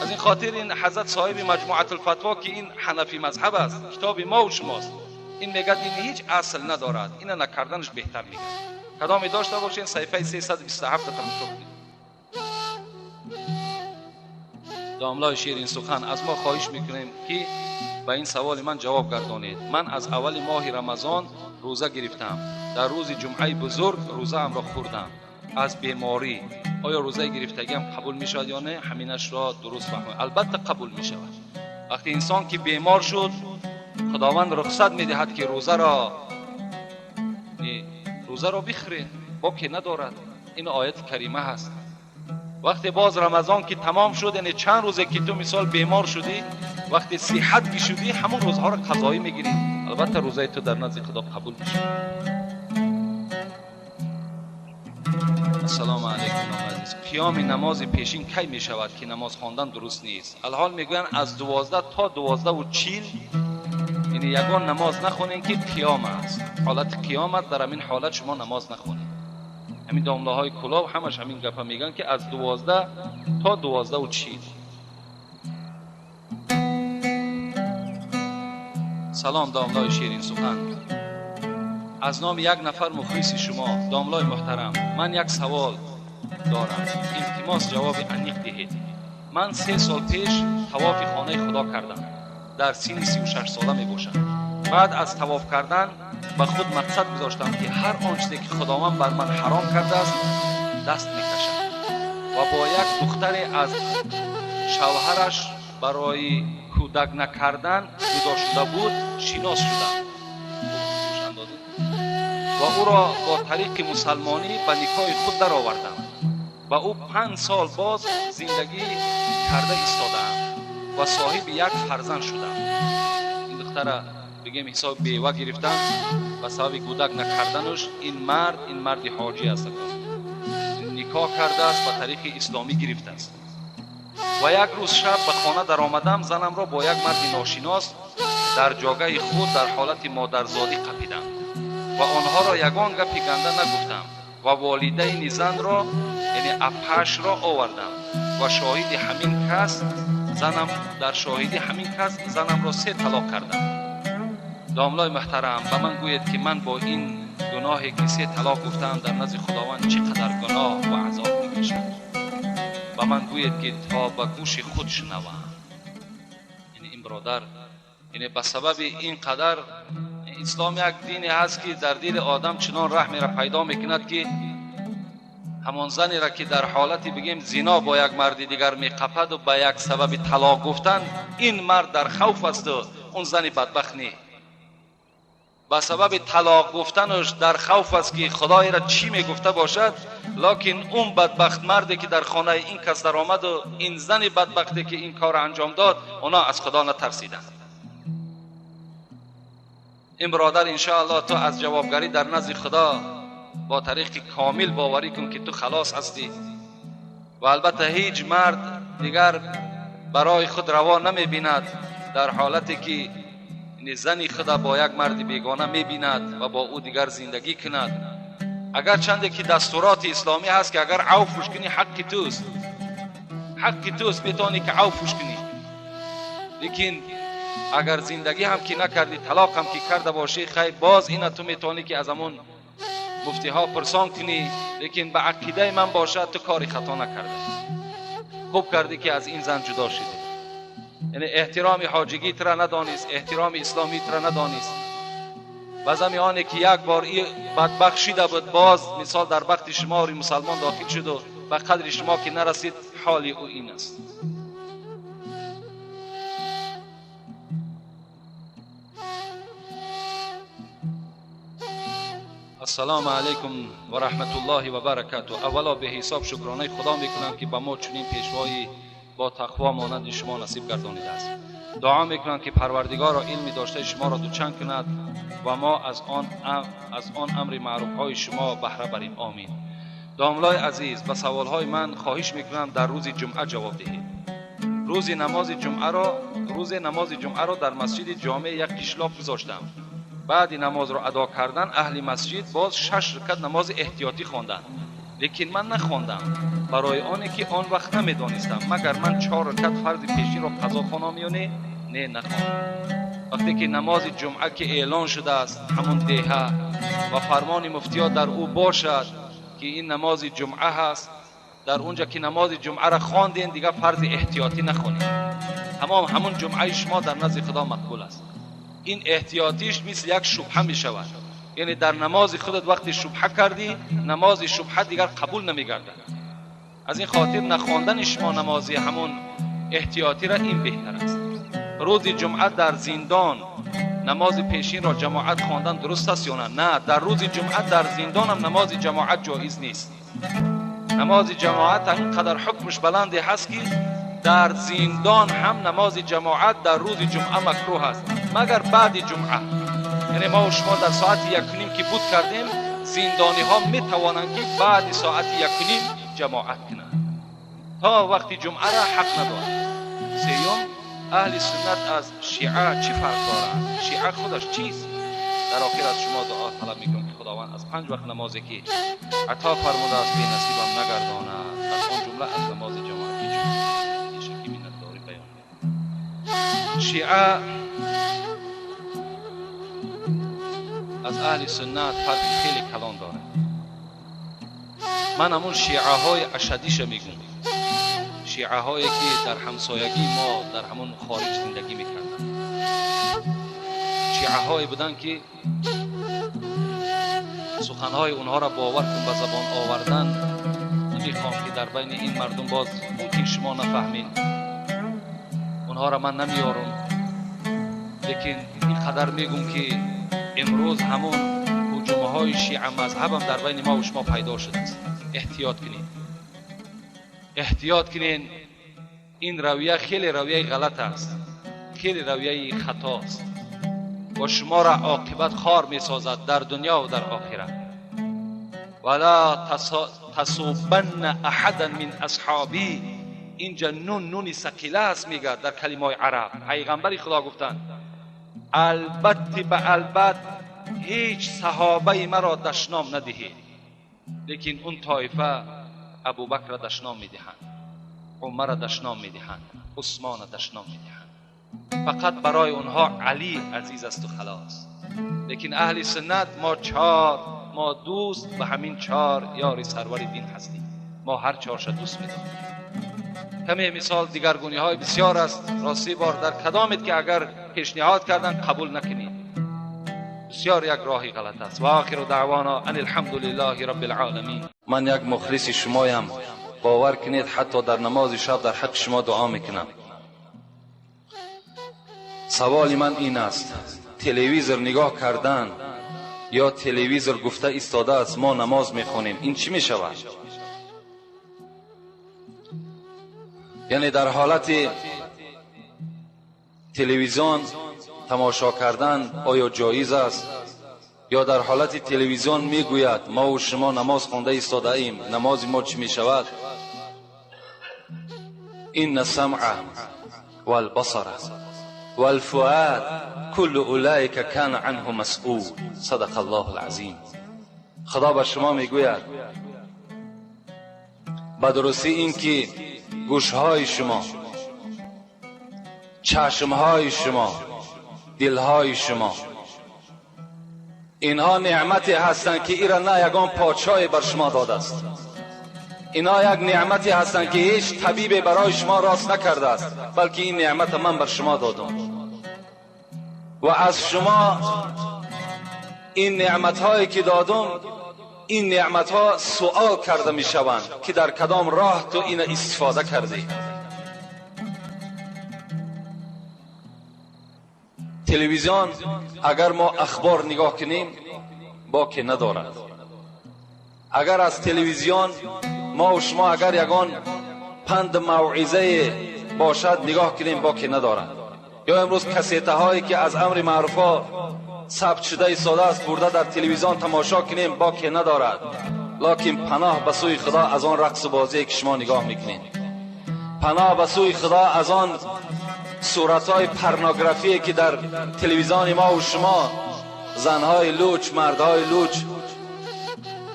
Аз ин хотир ин ҳазрат соҳиби Маҷмӯатул-Фатво, ки ин ҳанафӣ мазҳаб аст, китоби мо ва шумост, ин мегӯяд ин ҳеҷ асл надорад, ина накарданаш беҳтар мегӯяд. Кадоме дошта бошед, саҳифаи 327 тамошо кунед. Домлои ширин сухан, аз мо хоҳиш мекунем, ки ба ин саволи ман ҷавоб гардонед. Ман аз аввали моҳи Рамазон рӯза гирифтам. Дар рӯзи ҷумъаи бузург рӯзаамро хӯрдам аз беморӣ. Оё рӯзаи гирифтагиам қабул мешавад ё не? Ҳаминашро дуруст фаҳмед. Албатта қабул мешавад. Вақте инсон ки бемор шуд, Худованд рухсат медиҳад, ки рӯзаро бихӯред, боке надорад. Ин ояти карима ҳаст. Вақте боз Рамазон ки тамом шуд, яъне чанд рӯзе ки ту мисол бемор шудӣ, вақте сиҳат ки шудӣ, ҳамон рӯзҳоро қазоӣ мегирӣ. Албатта рӯзаи ту дар назди Худо қабул мешавад. Ассалому алайкум азиз. Қиёми намози пешин кай мешавад, ки намоз хондан дуруст нест? Алҳол мегӯянд аз 12 то 12:40, яъне ягон намоз нахонед, ки қиём аст. Ҳолати қиём аст, дар ҳамин ҳолат шумо намоз нахонед. Ҳамин домлаҳои кулоб ҳамаш ҳамин гапа мегӯянд, ки аз 12 то 12:40. Салом домлаи ширин сухан. Аз номи як нафар мухлиси шумо, домлаи муҳтарам, ман як савол дорам. Илтимос ҷавоби аниқ диҳед. Ман 3 сол пеш тавофи хонаи Худо кардам. Дар синни 36 сола мебошам. Баъд аз тавоф кардан ба худ мақсад гузоштам, ки ҳар он чизе ки Худованд бар ман ҳаром кардааст, даст мекашам. Ва бо як духтаре аз шавҳараш барои кӯдак накардан ҷудо шуда буд, шинос шудам ва ӯро бо тариқи мусалмонӣ ба никоҳи худ даровардам. Ба ӯ 5 сол боз зиндагӣ карда истодаам ва соҳиби як фарзанд шудам. Ин духтара бигем ҳисоби бева гирифтан ба сабаби кӯдак накарданаш. Ин марди ҳоҷӣ аст, никоҳ кардааст, ба тариқи исломӣ гирифтааст. Ва як рӯз шаб ба хона даромадам, занамро бо як марди ношинос дар ҷогаи худ дар ҳолати модарзодӣ қапидам ва онҳоро ягон гапи ганда нагуфтам ва волидайни занро, яъне апашро овардам ва шоҳиди ҳамин кас занам, дар шоҳиди ҳамин кас занамро 3 талоқ кардам. Домлои муҳтарам, ба ман гӯед, ки ман бо ин гуноҳе ки 3 талоқ гуфтаам дар назди Худованд чӣ қадар гуноҳ ва азоб мекашам. Ба ман гӯед, ки то ба гӯши худ шунавам. Яъне ин бародар, яъне ба сабаби ин қадар ислом як дине ҳаст, ки дар дили одам чунон раҳмеро пайдо мекунад, ки ҳамон занеро ки дар ҳолати бигем зино бо як марди дигар меқападу ба як сабаби талоқ гуфтан, ин мард дар хавф асту он зани бадбахт не. Ба сабаби талоқ гуфтанаш дар хавф аст, ки Худоеро чӣ мегуфта бошад, лекин он бадбахт марде ки дар хонаи ин кас даромаду ин зани бадбахте ки ин корро анҷом дод, онҳо аз Худо натарсиданд. Ин бародар, иншоаллоҳ ту аз ҷавобгарӣ дар назди Худо бо тариқи комил боварӣ кун, ки ту халос ҳастӣ. Ва албатта ҳеҷ мард дигар برای خود روا نمیبیند در حالتی که زنی خود با یک مرد بیگانه میبیند و با او دیگر زندگی کند. اگر چنده که دستورات اسلامی هست که اگر عفوش کنی حق توست، حق توست، میتونی که عفوش کنی، لیکن اگر زندگی هم که نکردی، طلاق هم که کرده باشی، خیر باز اینا تو میتونی که از همون مفتی ها پرسان کنی، لیکن به عقیده من باشد تو کاری خطا نکرده، خوب کردی که از این زن جدا شدی. یعنی احترام حاجگی را ندانست، احترام اسلامی را ندانست. بعضی آنه که یک بار این بدبخت شده بود، باز مثال در بخت شما مسلمان داخل شد و به قدر شما که نرسید، حال او این است. السلام علیکم و رحمت الله و برکاته. اولا به حساب شکرانه خدا میکنم که به ما چنین پیشوایی با تقوا مانند شما نصیب گردانیده است. دعا میکنم که پروردگار را علم داشته شما را دوچند کند و ما از آن امر معروف های شما بهره بریم. آمین. داملای عزیز، به سوال های من خواهش میکنم در روز جمعه جواب دهید. روز نماز جمعه را در مسجد جامع یک قشلاق گذاشتم. بعد نماز را ادا کردن اهل مسجد باز 6 رکعت نماز احتیاطی خواندند، لیکن من نخواندم برای آنی که آن وقت نمیدانستم مگر من 4 رکعت فرض پیشین را قضا خوانم یا نه. نه، نخواندم. وقتی که نماز جمعه که اعلان شده است همون دهه و فرمان مفتیا در او باشد که این نماز جمعه هست، در اونجا که نماز جمعه را خواندین دیگه فرض احتیاطی نخوانید، تمام همون جمعه شما در نزد خدا مقبول است. این احتیاطیش مثل یک شبهه می شود، یعنی در نماز خودت وقتی شبهه کردی، نماز شبهه دیگر قبول نمی گردد. از این خاطر نخواندن شما نماز همون احتیاطی را این بهتر است. روز جمعه در زندان نماز پیشین را جماعت خواندن درست است یا نه؟ نه، در روز جمعه در زندان هم نماز جماعت جایز نیست. نماز جماعت اینقدر حکمش بلند هست که در زندان هم نماز جماعت در روز جمعه مکروه است، مگر بعد جمعه. یعنی ما و شما در ساعت 1:30 که بود کردیم، زندانی ها می توانند که بعد ساعت 1:30 جماعت کنند، تا وقتی جمعه را حق ندارند. سیوم، اهل سنت از شیعه چی فرق دارد؟ شیعه خودش چیست؟ در آخر از شما دعا طلب میکنم که خداوند از 5 وقت نمازی که عطا فرموده است بی نصیبم نگرداند، از آن جمله از نماز جماعتی چون منتداری بیان می‌کنم. شیعه از اهل سنت فرق خیلی کلان دارد. من همون شیعه های اشدیش میگم، شیعه هایی که در همسایگی ما در همون خارج زندگی میکردن، شیعه هایی بودن که سخنهای اونها را باور کن به زبان آوردن. نمیخوام که در بین این مردم باز ممکن شما نفهمین، اونها را من نمیارم، لیکن اینقدر میگم که امروز همون هجومه های شیعه مذهب هم در بین ما و شما پیدا شده است. احتیاط کنین، احتیاط کنین. این رویه خیلی رویه غلط است، خیلی رویه خطا است و شما را عاقبت خار می سازد در دنیا و در آخرت. ولا تسبن احدا من اصحابی، اینجا نون نون ثقیله است میگه در کلمه عرب. پیغمبر خدا گفتند البته به البته هیچ صحابه مرا دشنام ندهید، لیکن اون طایفه ابوبکر را دشنام میدهند، عمر را دشنام میدهند، عثمان را دشنام میدهند. فقط برای اونها علی عزیز است و خلاص. لیکن اهل سنت ما 4، ما دوست به همین 4 یار سرور دین هستیم، ما هر 4 دوست میداریم. کمی مثال دیگرگونی های بسیار است. راستی بار در کدامت که اگر پیشنهاد کردن قبول نکنید، بسیار یک راهی غلط است. و آخر دعوانا ان الحمد لله رب العالمین. من یک مخلص شمایم، باور کنید حتی در نماز شب در حق شما دعا میکنم. سوال من این است، تلویزیون نگاه کردن یا تلویزیون گفته ایستاده است ما نماز میخوانیم، این چی میشود؟ یعنی در حالت تلویزیون تماشا کردن آیا جایز است؟ یا در حالت تلویزیون میگوید ما و شما نماز خوانده ایستاده ایم، نماز ما چی میشود؟ این السمع والبصر والفؤاد كل اولئک کان عنه مسئول. صدق الله العظیم. خدا به شما میگوید به درستی اینکه گوشهای شما، چشمهای شما، دلهای شما، اینها نعمتی هستند که ایرا نه یگان پادشاهی بر شما داده است. اینها یک نعمتی هستند که هیچ طبیب برای شما راست نکرده است، بلکه این نعمت من بر شما دادم و از شما این نعمت هایی که دادم، این نعمت ها سوال کرده می شوند که در کدام راه تو این استفاده کردی. تلویزیون اگر ما اخبار نگاه کنیم باکی ندارد. اگر از تلویزیون ما و شما اگر یگان پند موعظه باشد نگاه کنیم باکی ندارد. یا امروز کسیته هایی که از امر معروف ها ثبت شده ایستاده است برده در تلویزیون تماشا کنیم باکی ندارد. لکن پناه به سوی خدا از آن رقص بازی که شما نگاه میکنید، پناه به سوی خدا از آن صورتهای پرنوگرافی که در تلویزیون ما و شما زنهای لوچ، مردهای لوچ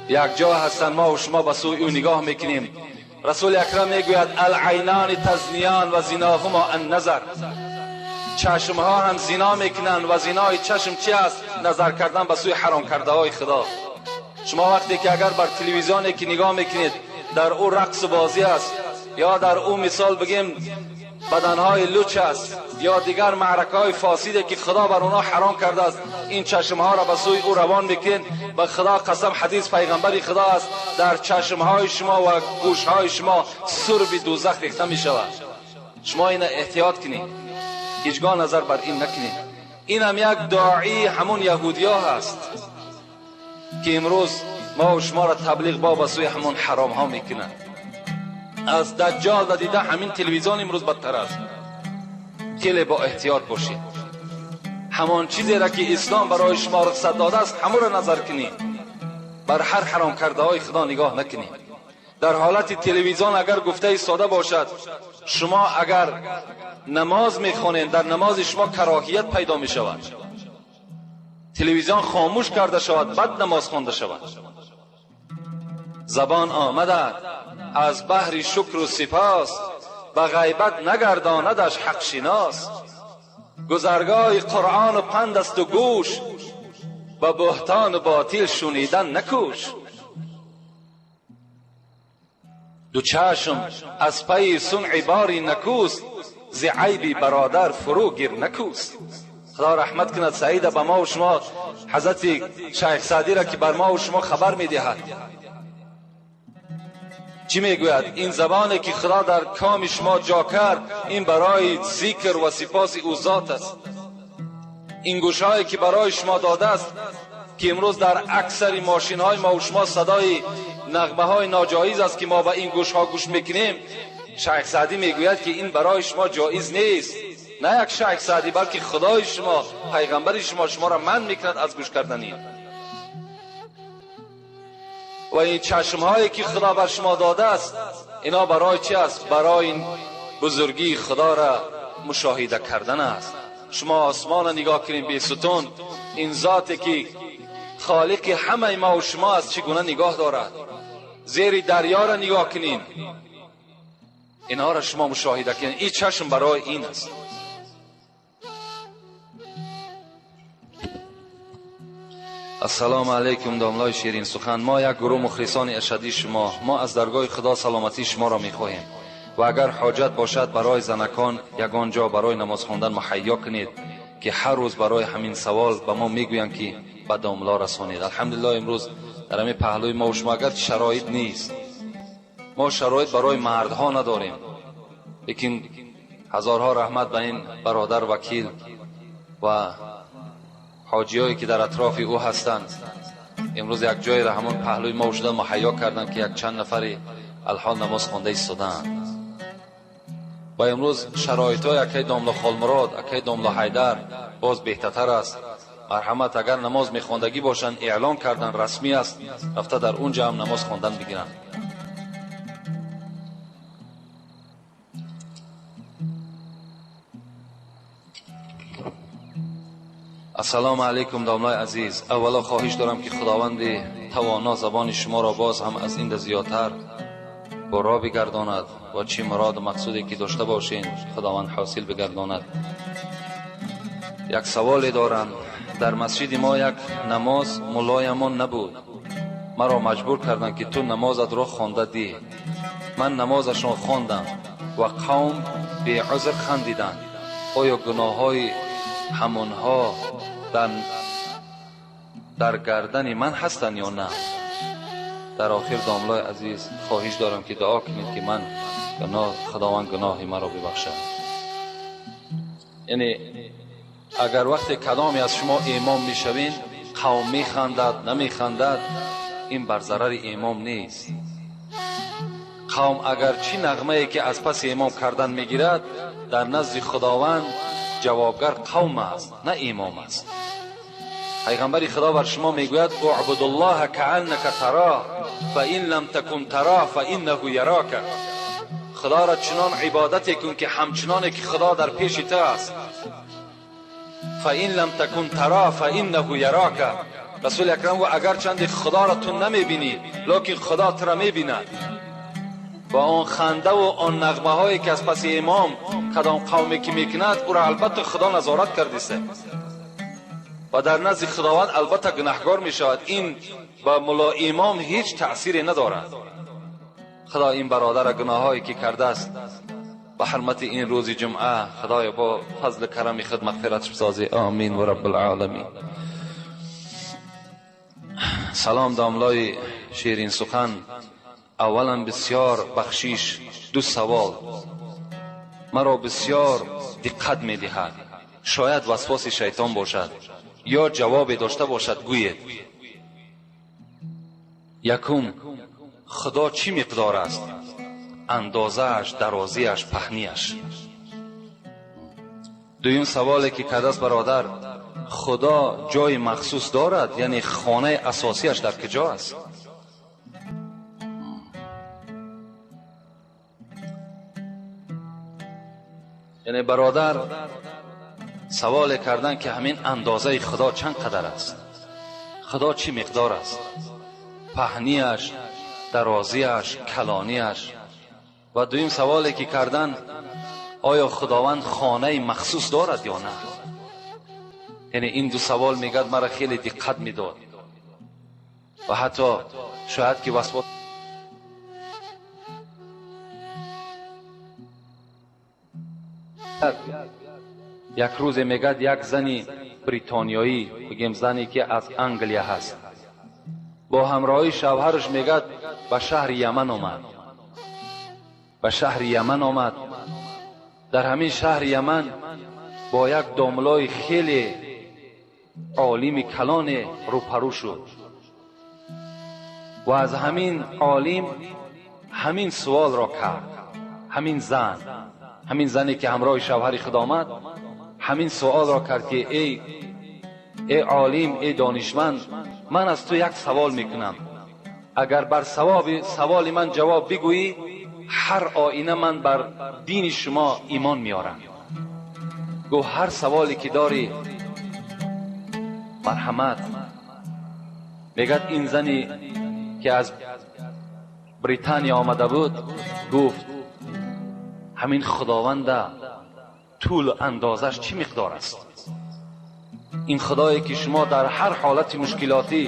یک جا هستند، ما و شما به سوی او نگاه میکنیم. رسول اکرم میگوید العینان تزنیان و زناهما النظر. چشمها هم زنا میکنند و زنای چشم چی است؟ نظر کردن به سوی حرام کرده های خدا. شما وقتی که اگر بر تلویزیونی که نگاه میکنید در او رقص بازی است، یا در او مثال بگیم بدنهای لوچ است، یا دیگر معرکه های فاسده که خدا بر اونا حرام کرده است، این چشمها را به سوی او روان میکنید. به خدا قسم، حدیث پیغمبر خدا است، در چشمهای شما و گوشهای شما سرب دوزخ ریخته می شود. شما این احتیاط کنید، هیچگاه نظر بر این نکنید. این هم یک داعی همون یهودیا هست که امروز ما و شما را تبلیغ با به سوی همون حرام ها میکنند. از دجال دیده همین تلویزیون امروز بدتر است. خیلی با احتیاط باشید. همان چیزی را که اسلام برای شما رخصت داده است همون را نظر کنید، بر هر حرام کرده های خدا نگاه نکنید. در حالت تلویزیون اگر گفته ایستاده باشد، شما اگر نماز میخوانید در نماز شما کراهیت پیدا میشود. تلویزیون خاموش کرده شود، بعد نماز خوانده شود. زبان آمده از بحر شکر و سپاس، به غیبت نگرداندش حق شناس. گذرگاه قرآن و پند است و گوش، به بهتان و باطل شنیدن نکوش. دو چشم از پی صنع باری نکوست، ز عیب برادر فرو گیر نکوست. خدا رحمت کند سعید به ما و شما، حضرت شیخ سعدی را که بر ما و شما خبر میدهد. چی میگوید؟ این زبانی که خدا در کام شما جا کرد، این برای ذکر و سپاس او ذات است. این گوشهایی که برای شما داده است که امروز در اکثر ماشین های ما و شما صدای نغمه های ناجایز است که ما به این گوش ها گوش میکنیم، شیخ سعدی میگوید که این برای شما جایز نیست. نه یک شیخ سعدی، بلکه خدای شما، پیغمبر شما، شما را منع میکند از گوش کردن این. و این چشم هایی که خدا بر شما داده است، اینا برای چی است؟ برای این بزرگی خدا را مشاهده کردن است. شما آسمان را نگاه کنید بی ستون، این ذاتی که خالق همه ما و شما است چگونه نگاه دارد. زیر دریا را نگاه کنین، اینها را شما مشاهده کنین. این چشم برای این است. السلام علیکم داملای شیرین سخن. ما یک گروه مخلصان اشدی شما، ما از درگاه خدا سلامتی شما را میخواهیم و اگر حاجت باشد برای زنکان یگان جا برای نماز خواندن مهیا کنید که هر روز برای همین سوال به ما میگویند که به داملا رسانید. الحمدلله امروز در همین پهلوی ما و شما اگر شرایط نیست، ما شرایط برای مردها نداریم، لیکن هزارها رحمت به این برادر وکیل و حاجیایی که در اطراف او هستند، امروز یک جای را همون پهلوی ما و شدن مهیا کردند که یک چند نفری الحال نماز خوانده ایستادند. و امروز شرایط های اکی داملا خالمراد، اکی داملا حیدر باز بهتر است. مرحمت اگر نماز میخواندگی باشند اعلان کردن رسمی است، رفته در اونجا هم نماز خواندن بگیرند. Ассалому алайкум домлай азиз. Аввало хоҳиш дорам ки Худованди тавоно забони шуморо боз ҳам аз ин зиёдтар баро бигардонад ва чӣ муроду мақсуде ки дошта бошед Худованд ҳосил бигардонад. Як саволе дорам. Дар масҷиди мо як намоз мулоямон набуд. Маро маҷбур карданд ки ту намозатро хонда диҳ. Ман намозашон хондам ва қавм беузр хандиданд. Оё гуноҳҳои ҳамонҳо дар гардани ман ҳастанд ё на? Дар охир домлои азиз хоҳиш дорам ки дуо кунед ки ман Худованд гуноҳи маро бибахшад. Яъне агар вақте кадоме аз шумо имом мешавед, қавм механдад, намехандад, ин бар зарари имом нест. Қавм агар чӣ нағмае ки аз паси имом кардан мегирад, дар назди Худованд ҷавобгар қавм аст, на имом аст. Пайғамбари Худо бар шумо мегӯяд: اعبد الله كأنك تراه فإن لم تكن تراه فإنه يراك. Худо ра чунон ибодате кун ки ҳамчуноне ки Худо дар пеши ту аст. فإن لم تكن تراه فإنه يراك. Расули акрам гуфт: агарчанде Худоро ту намебинӣ, лекин Худо туро мебинад. Ва он хандаву он нағмаҳое ки аз паси имом кадом қавме ки мекунад, ӯро албатта Худо назорат кардист ва дар назди Худованд албатта гунаҳгор мешавад. Ин ба мулло имом ҳеҷ таъсире надорад. Худо ин бародара гуноҳҳое ки кардааст ба ҳурмати ин рӯзи ҷумъа Худоё бо фазли карами худ мағфиратш бисозӣ. Омин ва раббулъоламин. Салом домлои ширин сухан. Аввалан бисёр бахшиш, ду савол маро бисёр диққат медиҳад. Шояд васвоси шайтон бошад ё ҷавобе дошта бошад, гӯед. Якум, Худо чӣ миқдор аст? Андозааш, дарозиаш, паҳнияш. Дуюм саволе ки кардааст бародар: Худо ҷои махсус дорад, яъне хонаи асосияш дар куҷо аст? Яъне бародар саволе кардан ки ҳамин андозаи Худо чанд қадар аст, Худо чӣ миқдор аст, паҳнияш, дарозияш, калонияш. Ва дуюм саволе ки кардан: оё Худованд хонаи махсус дорад ё на? Яъне ин ду савол мегӯяд маро хеле диққат медод ва ҳатто шояд ки васвас як рӯзе мегӯяд як зани бритониёӣ, бигем зане ки аз Англия ҳаст, бо ҳамроҳии шавҳараш мегӯяд ба шаҳри Яман омад. Ба шаҳри Яман омад. Дар ҳамин шаҳри Яман бо як домлои хеле олими калоне рӯпарӯ шуд ва аз ҳамин олим ҳамин суолро кард. Ҳамин зан, ҳамин зане ки ҳамроҳи шавҳари худ омад, ҳамин суолро кард ки эй олим, эй донишманд, ман аз ту як савол мекунам. Агар бар саволи ман ҷавоб бигӯӣ, ҳар оина ман бар дини шумо имон меорам. Гуфт: ҳар саволе ки дорӣ, марҳамат. Мегӯяд ин зане ки аз Британия омада буд гуфт: ҳамин Худованда тӯлу андозаш чӣ миқдор аст? Ин Худое ки шумо дар ҳар ҳолати мушкилотӣ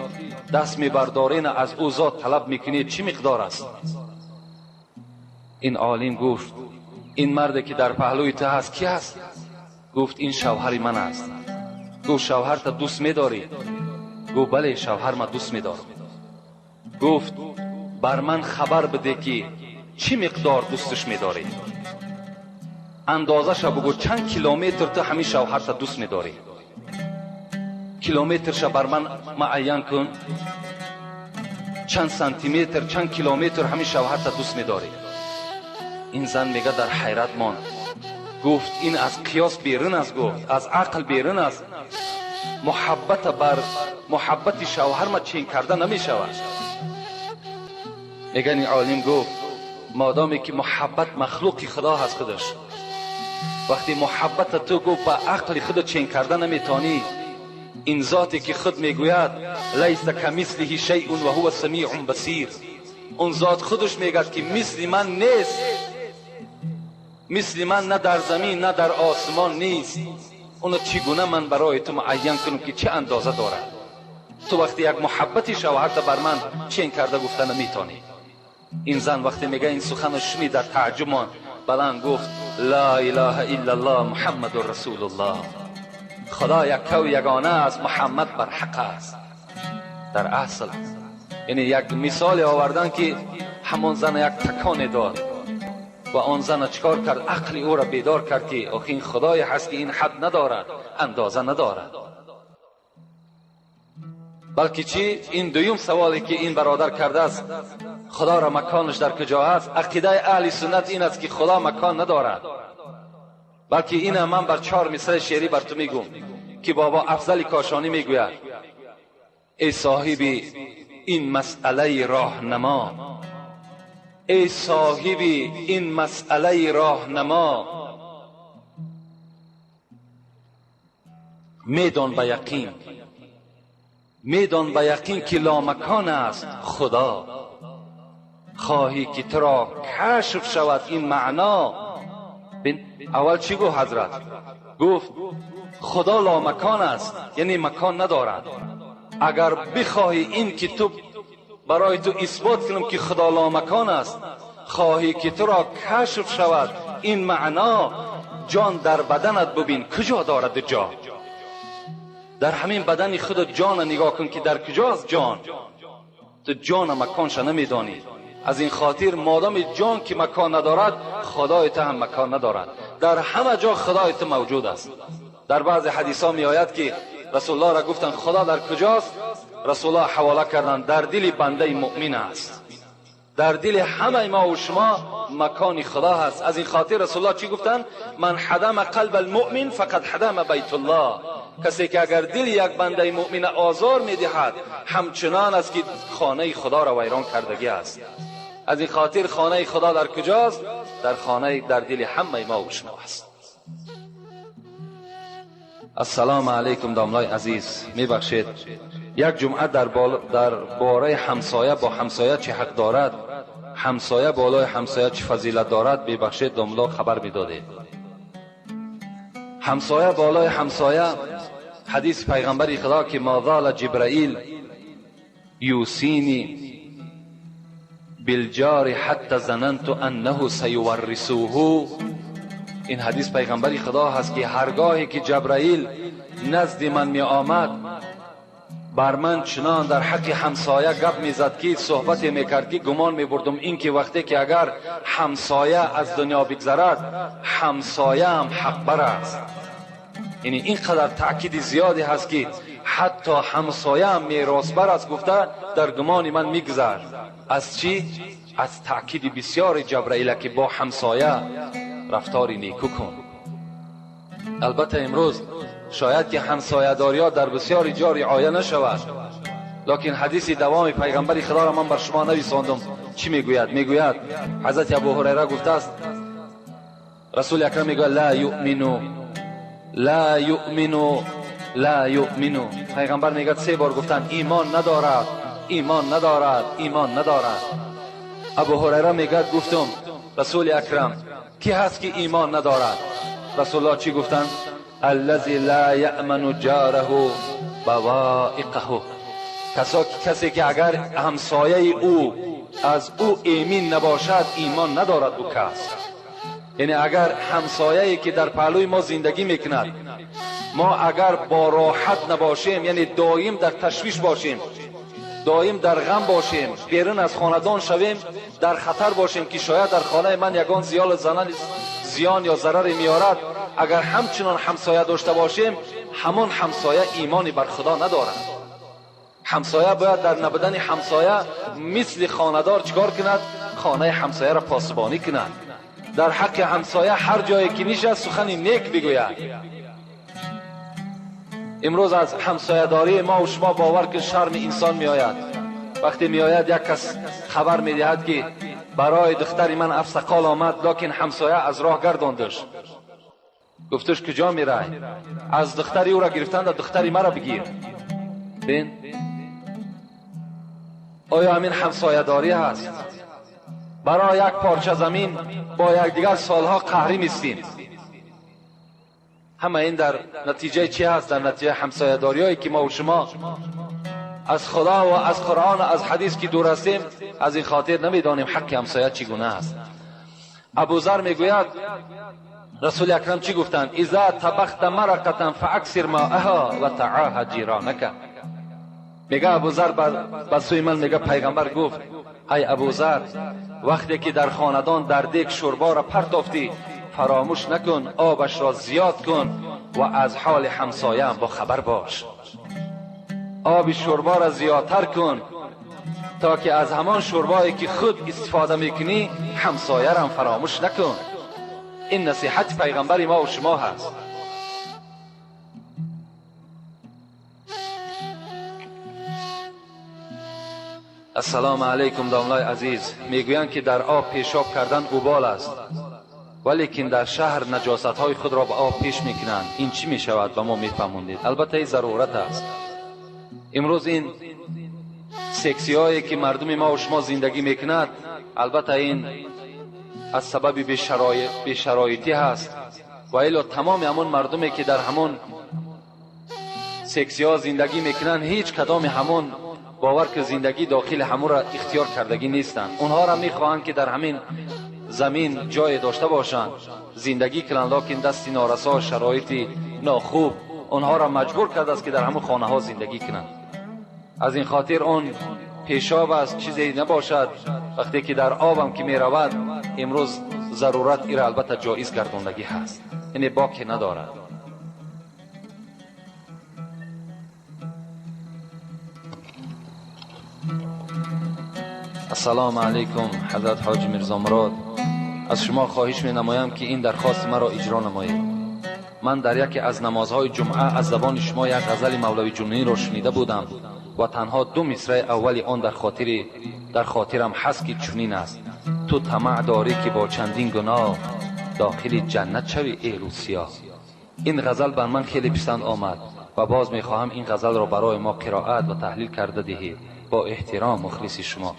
даст мебардорен, аз ӯ зот талаб мекунед, чӣ миқдор аст? Ин олим гуфт: ин марде ки дар паҳлӯи ту ҳаст ки аст? Гуфт: ин шавҳари ман аст. Гуфт: шавҳарта дӯст медорӣ? Гуфт: бале, шавҳар ма дӯст медорам. Гуфт: бар ман хабар биде ки чӣ миқдор дӯсташ медорӣ. Андозаша бугӯ, чанд километр ту ҳамин шавҳарта дӯст медорӣ. Километрша бар ман муайян кун, чанд сантиметр, чанд километр ҳамин шавҳарта дӯст медорӣ. Ин зан мега дар ҳайрат монд. Гуфт: ин аз қиёс берун аст, гуфт аз ақл берун аст. Муҳаббата бар муҳаббати шавҳарма чен карда намешавад. Меган ин олим гуфт: модоме ки муҳаббат махлуқи Худо ҳаст худаш, вақте муҳаббата ту гуфт ба ақли худо чен карда наметонӣ, این ذاتی که خود میگوید لیس کمثله شیء و هو السمیع البصیر، اون ذات خودش میگد که مثل من نیست، مثل من نه در زمین نه در آسمان نیست. اونو چگونه من برای تو معین کنم که چه اندازه دارد؟ تو وقتی یک محبت شوهرت بر من چین کرده گفته نمیتونی. این زن وقتی میگه این سخن شنید در تعجب ماند، بلند گفت لا اله الا الله محمد رسول الله. خدا یک و یگانه است، محمد بر حق است. در اصل یعنی یک مثال آوردن که همان زن یک تکان داد و آن زن چکار کرد؟ عقل او را بیدار کرد که آخه این خدای هست که این حد ندارد، اندازه ندارد. بلکه چی؟ این دویم سوالی که این برادر کرده است، خدا را مکانش در کجا است؟ عقیده اهل سنت این است که خدا مکان ندارد. بلکه این من بر 4 مصرع شعری بر تو میگم که بابا افضل کاشانی میگوید: ای صاحبی این مسئله راهنما، ای صاحبی این مسئله راهنما، میدان به یقین، میدان به یقین که لامکان است خدا. خواهی که تو را کشف شود این معنا. اول چی گفت حضرت؟ گفت خدا لامکان است، یعنی مکان ندارد. اگر بخواهی این که تو برای تو اثبات کنم که خدا لامکان است، خواهی که تو را کشف شود این معنا، جان در بدنت ببین کجا دارد جا. در همین بدن خود جان نگاه کن که در کجاست جان. تو جان مکانش نمیدانی. از این خاطر مادام جان که مکان ندارد، خدای تو هم مکان ندارد. در همه جا خدای تو موجود است. در بعض حدیث ها می آید که رسول الله را گفتند خدا در کجاست؟ رسول الله حواله کردند در دل بنده مؤمن است. در دل همه ما و شما مکان خدا هست. از این خاطر رسول الله چی گفتند؟ من حدم قلب المؤمن فقد حدم بیت الله. کسی که اگر دل یک بنده مؤمن آزار میدهد، همچنان است که خانه خدا را ویران کردگی است. از این خاطر خانه خدا در کجاست؟ در خانه، در دل همه ما و شما است. السلام علیکم داملای عزیز، میبخشید یک جمعه در باره همسایه با همسایه چه حق دارد، همسایه بالای همسایه چه فضیلت دارد، میبخشید داملا خبر میدادید. همسایه بالای همسایه، حدیث پیغمبر خدا که ما زال جبرائیل یوسینی بالجار حتی ظننت انه سیورثوه. این حدیث پیغمبر خدا هست که هرگاهی که جبرائیل نزد من می آمد، بر من چنان در حق همسایه گپ میزد که صحبت میکرد که گمان میبردم این که وقتی که اگر همسایه از دنیا بگذرد، همسایه هم حق بر است. یعنی اینقدر تاکید زیادی هست که حتی همسایه هم میراث بر است گفته در گمان من میگذرد. از چی؟ از تاکید بسیار جبرائیل که با همسایه رفتاری نیکو کن. البته امروز شاید که همسایه داریا در بسیاری جا رعایه نشود، لکن حدیث دوام پیغمبر خدا را من بر شما نویساندم. چی میگوید؟ میگوید حضرت ابو هریره گفته است، رسول اکرم میگوید لا یؤمنو لا یؤمنو لا یؤمنو. پیغمبر میگه 3 بار گفتن ایمان ندارد، ایمان ندارد، ایمان ندارد. ابو هریره میگه گفتم رسول اکرم کی هست که ایمان ندارد؟ رسول الله چی گفتن؟ الذی لا یأمن جاره بوائقه. کسی که اگر همسایه او از او ایمین نباشد، ایمان ندارد او کس. یعنی اگر همسایه‌ای که در پهلوی ما زندگی میکند، ما اگر با راحت نباشیم، یعنی دایم در تشویش باشیم، دایم در غم باشیم، بیرون از خاندان شویم، در خطر باشیم که شاید در خانه من یگان زیان یا ضرر میارد، اگر همچنان همسایه داشته باشیم، همان همسایه ایمانی بر خدا ندارد. همسایه باید در نبودن همسایه مثل خانه‌دار چیکار کند؟ خانه همسایه را پاسبانی کند. در حق همسایه هر جایی که نشست سخن نیک بگوید. امروز از همسایه داری ما و شما باور که شرم انسان می آید. وقتی می آید یک کس خبر می دهد که برای دختر من افسقال آمد، لکن همسایه از راه گرداندش. گفتش کجا میرای؟ از دختری او را گرفتن دختری مرا بگیر. بین آیا همین همسایه داری هست؟ برای یک پارچه زمین با یکدیگر سالها قهری میستیم. همه این در نتیجه چی هست؟ در نتیجه همسایه داری هایی که ما و شما از خدا و از قرآن و از حدیث که دور هستیم، از این خاطر نمیدانیم حق همسایه چگونه است. ابوذر میگوید رسول اکرم چی گفتند؟ اذا طبخت مرقة فاکثر ماءها و تعاهد جیرانک. میگه ابوذر به سوی من میگه پیغمبر گفت ای ابوذر، وقتی که در خاندان در دیگ شوربا را پرتافتی فراموش نکن آبش را زیاد کن و از حال همسایه هم با خبر باش. آب شوربا را زیادتر کن تا که از همان شوربایی که خود استفاده میکنی همسایه را هم فراموش نکن. این نصیحت پیغمبر ما و شما هست. السلام علیکم داملای عزیز. میگویند که در آب پیشاب کردن اوبال است، ولیکن در شهر نجاست های خود را به آب پیش میکنند. این چی میشود؟ به ما میفهموندید. البته این ضرورت است. امروز این سکسی هایی که مردم ما و شما زندگی میکند، البته این از سبب بی‌شرایطی هست و الا تمام همون مردمی که در همون سکسی ها زندگی میکنند هیچ کدام همون باور که زندگی داخل همون را اختیار کردگی نیستند. اونها را میخواهند که در همین زمین جای داشته باشند زندگی کنند، لکن دست نارسا شرایط ناخوب اونها را مجبور کرده است که در همون خانه ها زندگی کنند. از این خاطر اون پیشاب است چیزی نباشد. وقتی که در آبم که میرود امروز ضرورت ایره البته جایز گردوندگی هست، یعنی باکی ندارد. السلام علیکم حضرت حاج میرزا مراد، از شما خواهش می نمایم که این درخواست مرا اجرا نمایید. من در یکی از نمازهای جمعه از زبان شما یک غزل مولوی جنونی را شنیده بودم و تنها دو مصرع اول آن در خاطرم هست که چنین است: تو طمع داری که با چندین گناه داخل جنت شوی ای روسیا. این غزل بر من خیلی پسند آمد و باز میخواهم این غزل را برای ما قرائت و تحلیل کرده دهید. با احترام مخلص شما.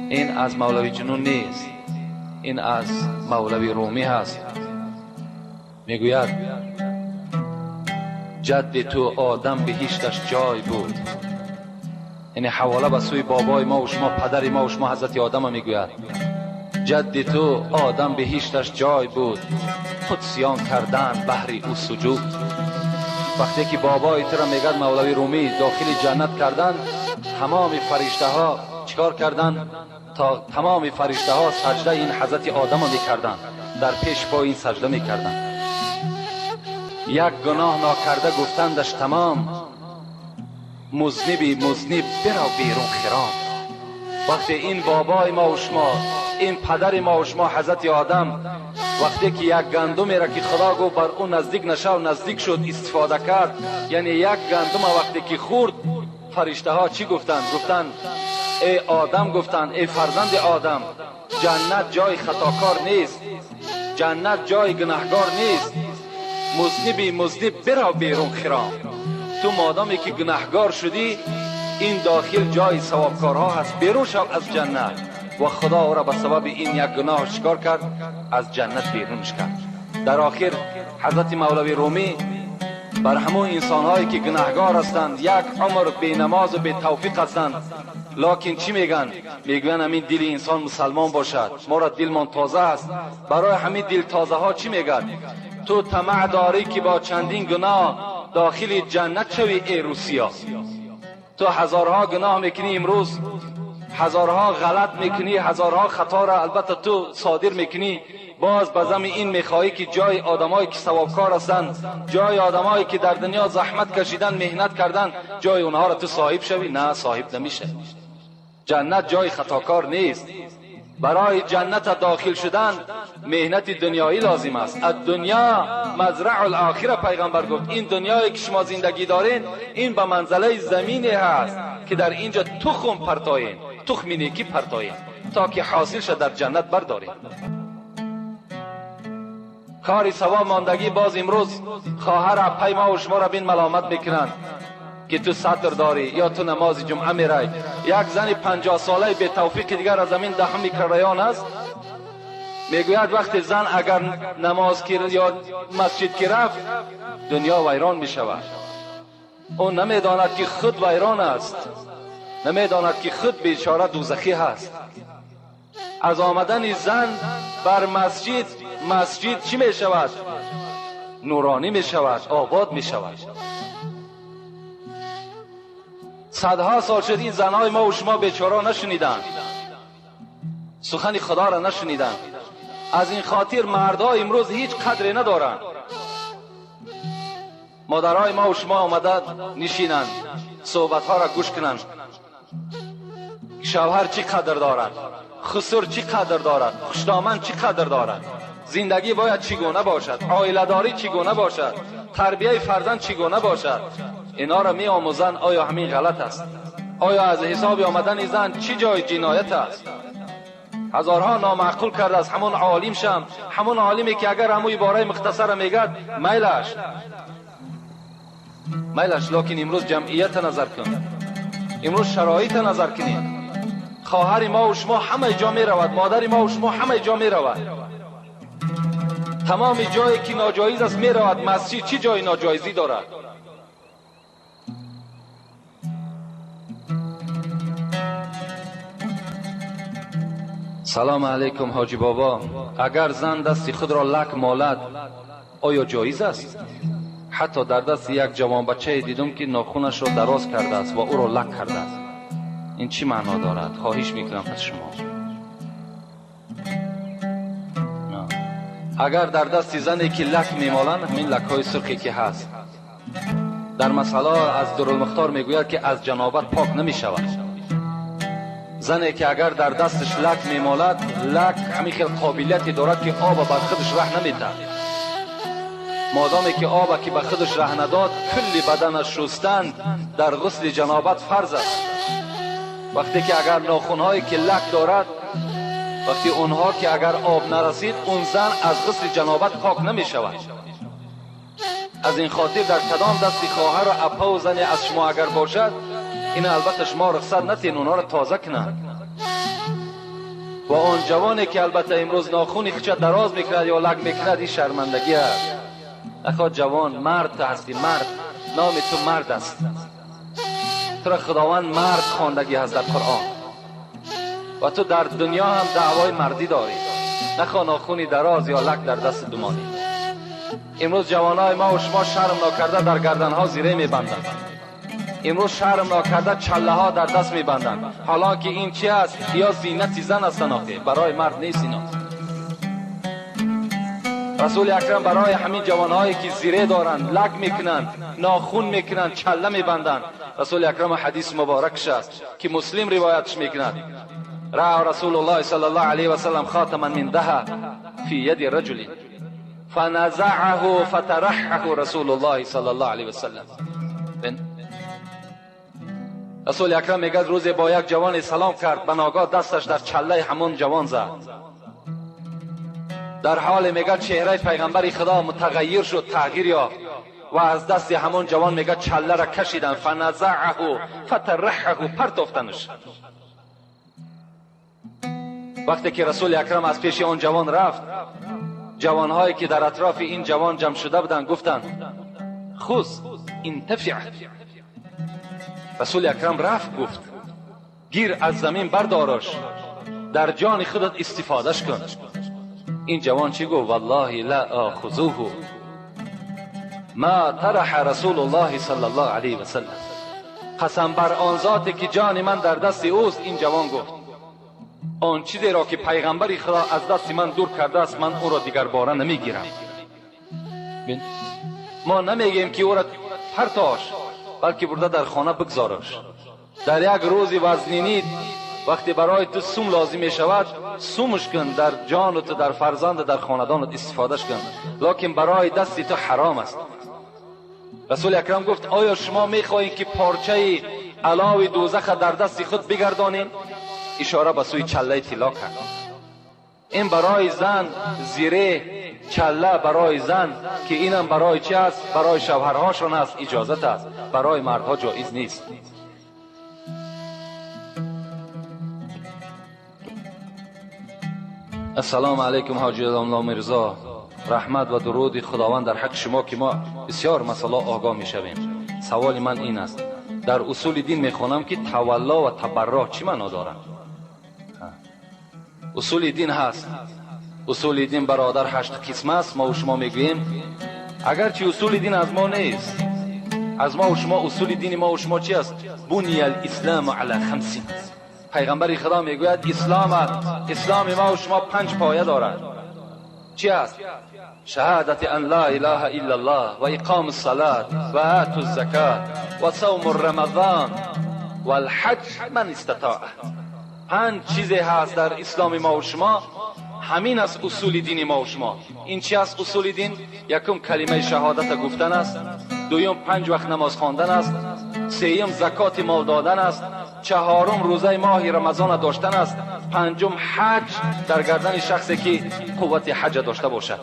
این از مولوی جنون نیست، این از مولوی رومی هست. میگوید جد تو آدم بهشتش جای بود، یعنی حواله به سوی بابای ما و شما، پدر ما و شما حضرت آدم میگوید جد تو آدم بهشتش جای بود، خود سیان کردن بهر او سجود. وقتی که بابای تو را میگد مولوی رومی داخل جنت کردن، تمام فرشته ها چیکار کردن؟ تا تمام فرشته ها سجده این حضرت آدم میکردن، در پیش پای این سجده میکردن. یک گناه ناکرده گفتندش تمام، مذنبی مذنب برو بیرون خرام. وقتی این بابای ما و شما، این پدر ما و شما حضرت آدم، وقتی که یک گندمی را که خدا گفت بر اون نزدیک نشو نزدیک شد استفاده کرد، یعنی یک گندم وقتی که خورد، فرشته ها چی گفتند؟ گفتند ای آدم، گفتند ای فرزند آدم، جنت جای خطاکار نیست، جنت جای گناهگار نیست، مذنبی مذنب برو بیرون خرام. تو مادامی که گناهگار شدی این داخل جای ثوابکارها هست، بیرون شو از جنت. و خدا او را به سبب این یک گناه چیکار کرد؟ از جنت بیرونش کرد. در آخر حضرت مولوی رومی بر همون انسانهایی که گناهگار هستند، یک عمر بی نماز و بی توفیق هستند، لکن چی میگن؟ میگن همین دل انسان مسلمان باشد، ما را دلمان تازه است. برای همین دل تازه ها چی میگن؟ تو طمع داری که با چندین گناه داخل جنت شوی ای روسیا. تو هزارها گناه میکنی امروز، هزارها غلط میکنی، هزارها خطا را البته تو صادر میکنی، باز به زم این میخواهی که جای آدمایی که ثوابکار هستند، جای آدمایی که در دنیا زحمت کشیدن، مهنت کردن، جای اونها را تو صاحب شوی؟ نه، صاحب نمیشه. جنت جای خطاکار نیست. برای جنت داخل شدن مهنت دنیایی لازم است. الدنیا مزرع الاخره، پیغمبر گفت این دنیایی که شما زندگی دارین این به منزله زمینی هست که در اینجا تخم پرتاین، تخم نیکی پرتاین تا که حاصل شد در جنت بردارین. کاری ثواب ماندگی. باز امروز خواهر اپای ما و شما را بین ملامت میکنند که تو سطر داری یا تو نماز جمعه میرای. یک زن 50 ساله به توفیق دیگر از زمین دهم میکریان است، میگوید وقتی زن اگر نماز یا مسجد که رفت دنیا ویران میشود. او نمیداند که خود ویران است، نمیداند که خود بیچاره دوزخی هست. از آمدن زن بر مسجد، مسجد چی می شود؟ نورانی می شود، آباد می شود. صدها سال شد این زنهای ما و شما بیچاره نشنیدند، سخن خدا را نشنیدند. از این خاطر مردها امروز هیچ قدری ندارند. مادرهای ما و شما آمده نشینند، صحبتها را گوش کنند. شوهر چی قدر دارد، خسر چی قدر دارد، خوشدامن چی قدر دارد، زندگی باید چگونه باشد، عائله داری چگونه باشد، تربیه فرزند چگونه باشد. اینا را می آموزند. آیا همین غلط است؟ آیا از حساب آمدن زن چی جای جنایت است؟ هزارها نامعقول کرده از همون عالم شم، همون عالمی که اگر همون عباره مختصر میگد میلش میلش. لکن امروز جمعیت نظر کن، امروز شرایط نظر کنید. خواهر ما و شما همه جا می رود، مادر ما و شما همه جا می رود، تمام جایی که ناجایز است می رود. مسجد چی جای ناجایزی دارد؟ سلام علیکم حاجی بابا، اگر زن دست خود را لک مالد آیا جایز است؟ حتی در دست یک جوان بچه دیدم که ناخونش را دراز کرده است و او را لک کرده است. این چی معنا دارد؟ خواهش میکنم از شما. اگر در دست زنی که لک میمالند، همین لک های سرخی که هست، در مسئله از درالمختار میگوید که از جنابت پاک نمیشود. زنی که اگر در دستش لک میمالد، لک همین خیلی قابلیتی دارد که آب بر خودش ره نمیدهد. مادامی که آب که به خودش ره نداد، کل بدنش شستن در غسل جنابت فرض است. وقتی که اگر ناخونهایی که لک دارد، وقتی اونها که اگر آب نرسید، اون زن از غسل جنابت پاک نمی شود. از این خاطر در کدام دست خواهر و اپا و زنی از شما اگر باشد، این البته شما رخصت نتین، اونها را تازه کنند. و آن جوانی که البته امروز ناخونی خودش دراز میکند یا لک میکند، این شرمندگی است. اخا جوان، مرد هستی، مرد، نام تو مرد است، تو را خداوند مرد خواندگی هست در قرآن و تو در دنیا هم دعوای مردی داری. نخوا ناخونی دراز یا لک در دست دومانی. امروز جوانای ما و شما شرم ناکرده در گردنها زیره میبندند. امروز شرم ناکرده چله ها در دست میبندند. حالا که این چی است؟ یا زینت زن است، برای مرد نیست اینا. رسول اکرم برای همین جوانهایی که زیره دارند، لک میکنند، ناخون میکنند، چله میبندند، رسول اکرم حدیث مبارکش است که مسلم روایتش میکند: رأى رسول الله صلی الله علیه و سلم خاتما من ذهب فی ید رجل فنزعه فترحه رسول الله صلی الله علیه و سلم. رسول اکرم میگه روزی با یک جوان سلام کرد، به ناگاه دستش در چله همون جوان زد. در حال میگه چهره پیغمبر خدا متغیر شد، تغییر یافت و از دست همون جوان میگه چله را کشیدن، فنزعه فترحه، پرتافتنش. وقتی که رسول اکرم از پیش آن جوان رفت، جوانهایی که در اطراف این جوان جمع شده بودند گفتند خذ انتفع. رسول اکرم رفت گفت گیر از زمین بردارش، در جان خودت استفادهش کن. این جوان چی گفت؟ والله لا آخذوه ما طرح رسول الله صلی الله علیه و سلم. قسم بر آن ذاتی که جان من در دست اوست. این جوان گفت آن چیزی را که پیغمبر خدا از دست من دور کرده است، من او را دیگر باره نمیگیرم. ما نمیگیم که او را پرتاش، بلکه برده در خانه بگذارش. در یک روز وزنینی وقتی برای تو سوم لازم می شود، سومش کن، در جان و تو، در فرزند، در خاندانت استفادهش کن، لکن برای دستی تو حرام است. رسول اکرم گفت آیا شما می خواهید که پارچه علاوی دوزخ در دست خود بگردانید؟ اشاره به سوی چله طلا کرد. این برای زن زیره چله برای زن که اینم برای چی است؟ برای شوهرهاشون است، اجازت است، برای مردها جایز نیست. السلام علیکم حاجی الله میرزا، رحمت و درود خداوند در حق شما که ما بسیار مسئله آگاه میشویم. سوال من این است، در اصول دین میخوانم که تولا و تبرع چی معنا دارند؟ اصول دین هست، اصول دین برادر 8 قسم است. ما و شما میگوییم اگرچه اصول دین از ما نیست، از ما و شما اصول دین ما و شما چی است؟ بنی الاسلام علی 5. پیغمبر خدا میگوید اسلام ما و شما 5 پایه دارد. چی است؟ شهادت ان لا اله الا الله و اقام الصلاة و آت الزکات و صوم رمضان و الحج من استطاع. 5 چیزی هست در اسلام ما و شما، همین است اصول دین ما و شما. این چی است اصول دین؟ یکم کلمه شهادت گفتن است، دویم 5 وقت نماز خواندن است، سیم زکات مال دادن است، چهارم روزه ماه رمضان داشتن است، پنجم حج در گردن شخصی که قوت حج داشته باشد.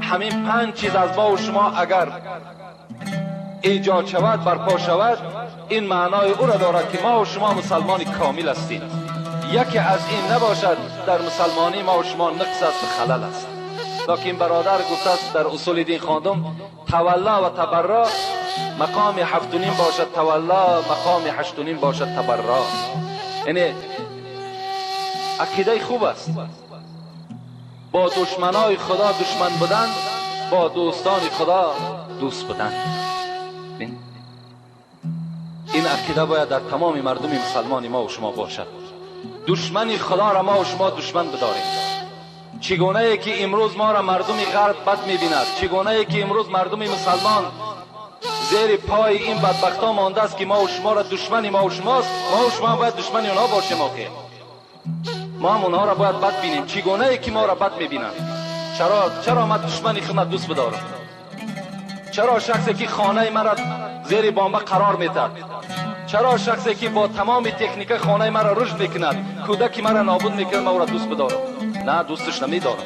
همین 5 چیز از ما و شما اگر ایجاد شود، برپا شود، این معنای او را دارد که ما و شما مسلمان کامل هستیم. یکی از این نباشد در مسلمانی ما و شما نقص است و خلل است. لکن برادر گفته است در اصول دین خواندم تولا و تبرع مقام 7.5 باشد تولا، مقام 8.5 باشد تبرع. یعنی عقیده خوب است، با دشمنای خدا دشمن بودن، با دوستان خدا دوست بودن. این عقیده باید در تمام مردم مسلمان ما و شما باشد. دشمن خدا را ما و شما دشمن بداریم. چگونه ای که امروز ما را مردم غرب بد میبیند، چگونه ای که امروز مردم مسلمان زیر پای این بدبختا مانده است که ما و شما را دشمن ما و شماست، ما و شما باید دشمن اونها باشیم. آخه ما هم اونها را باید بد بینیم. چگونه ای که ما را بد میبینند، چرا من دشمن خود دوست بدارم؟ چرا شخصی که خانه مرا زیر بمب قرار میدهد، چرا شخصی که با تمام تکنیک خانه مرا رشد میکند، کودک مرا نابود میکند، من او را دوست بدارم؟ نه، دوستش نمیدارم.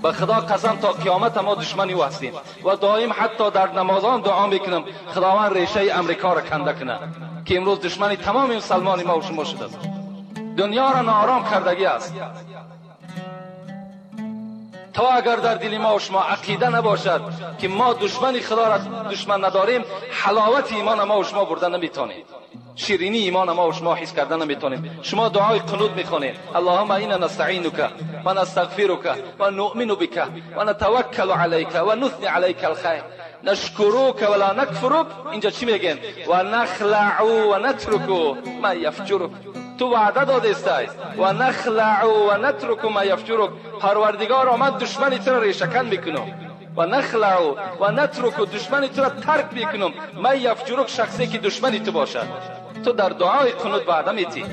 به خدا قسم تا قیامت ما دشمنی او هستیم و دائم حتی در نمازان دعا میکنم خداوند ریشه امریکا را کنده کنه که امروز دشمنی تمام مسلمان ما و شما شده است. دنیا را ناآرام کردگی است. تا اگر در دل ما و شما عقیده نباشد که ما دشمن خدا را دشمن نداریم، حلاوت ایمان ما و شما برده نمیتونیم، شیرینی ایمان ما و شما حس کردن نمیتونیم. شما دعای قنوت میخوانید، اللهم اینا نستعینک و نستغفرک و نؤمن بک و نتوکل علیک و نثنی علیک الخیر نشکرک ولا نکفرک. اینجا چی میگن؟ و نخلع و نترک ما یفجرک. تو وعده داده استای و نخلع و نترک ما یفجرک. پروردگار من دشمنی تو را ریشه‌کن میکنم و نخلع و نترک، دشمنی تو را ترک میکنم، ما یفجرک، شخصی که دشمنی تو باشد. تو در دعای قنوت وعده میتی.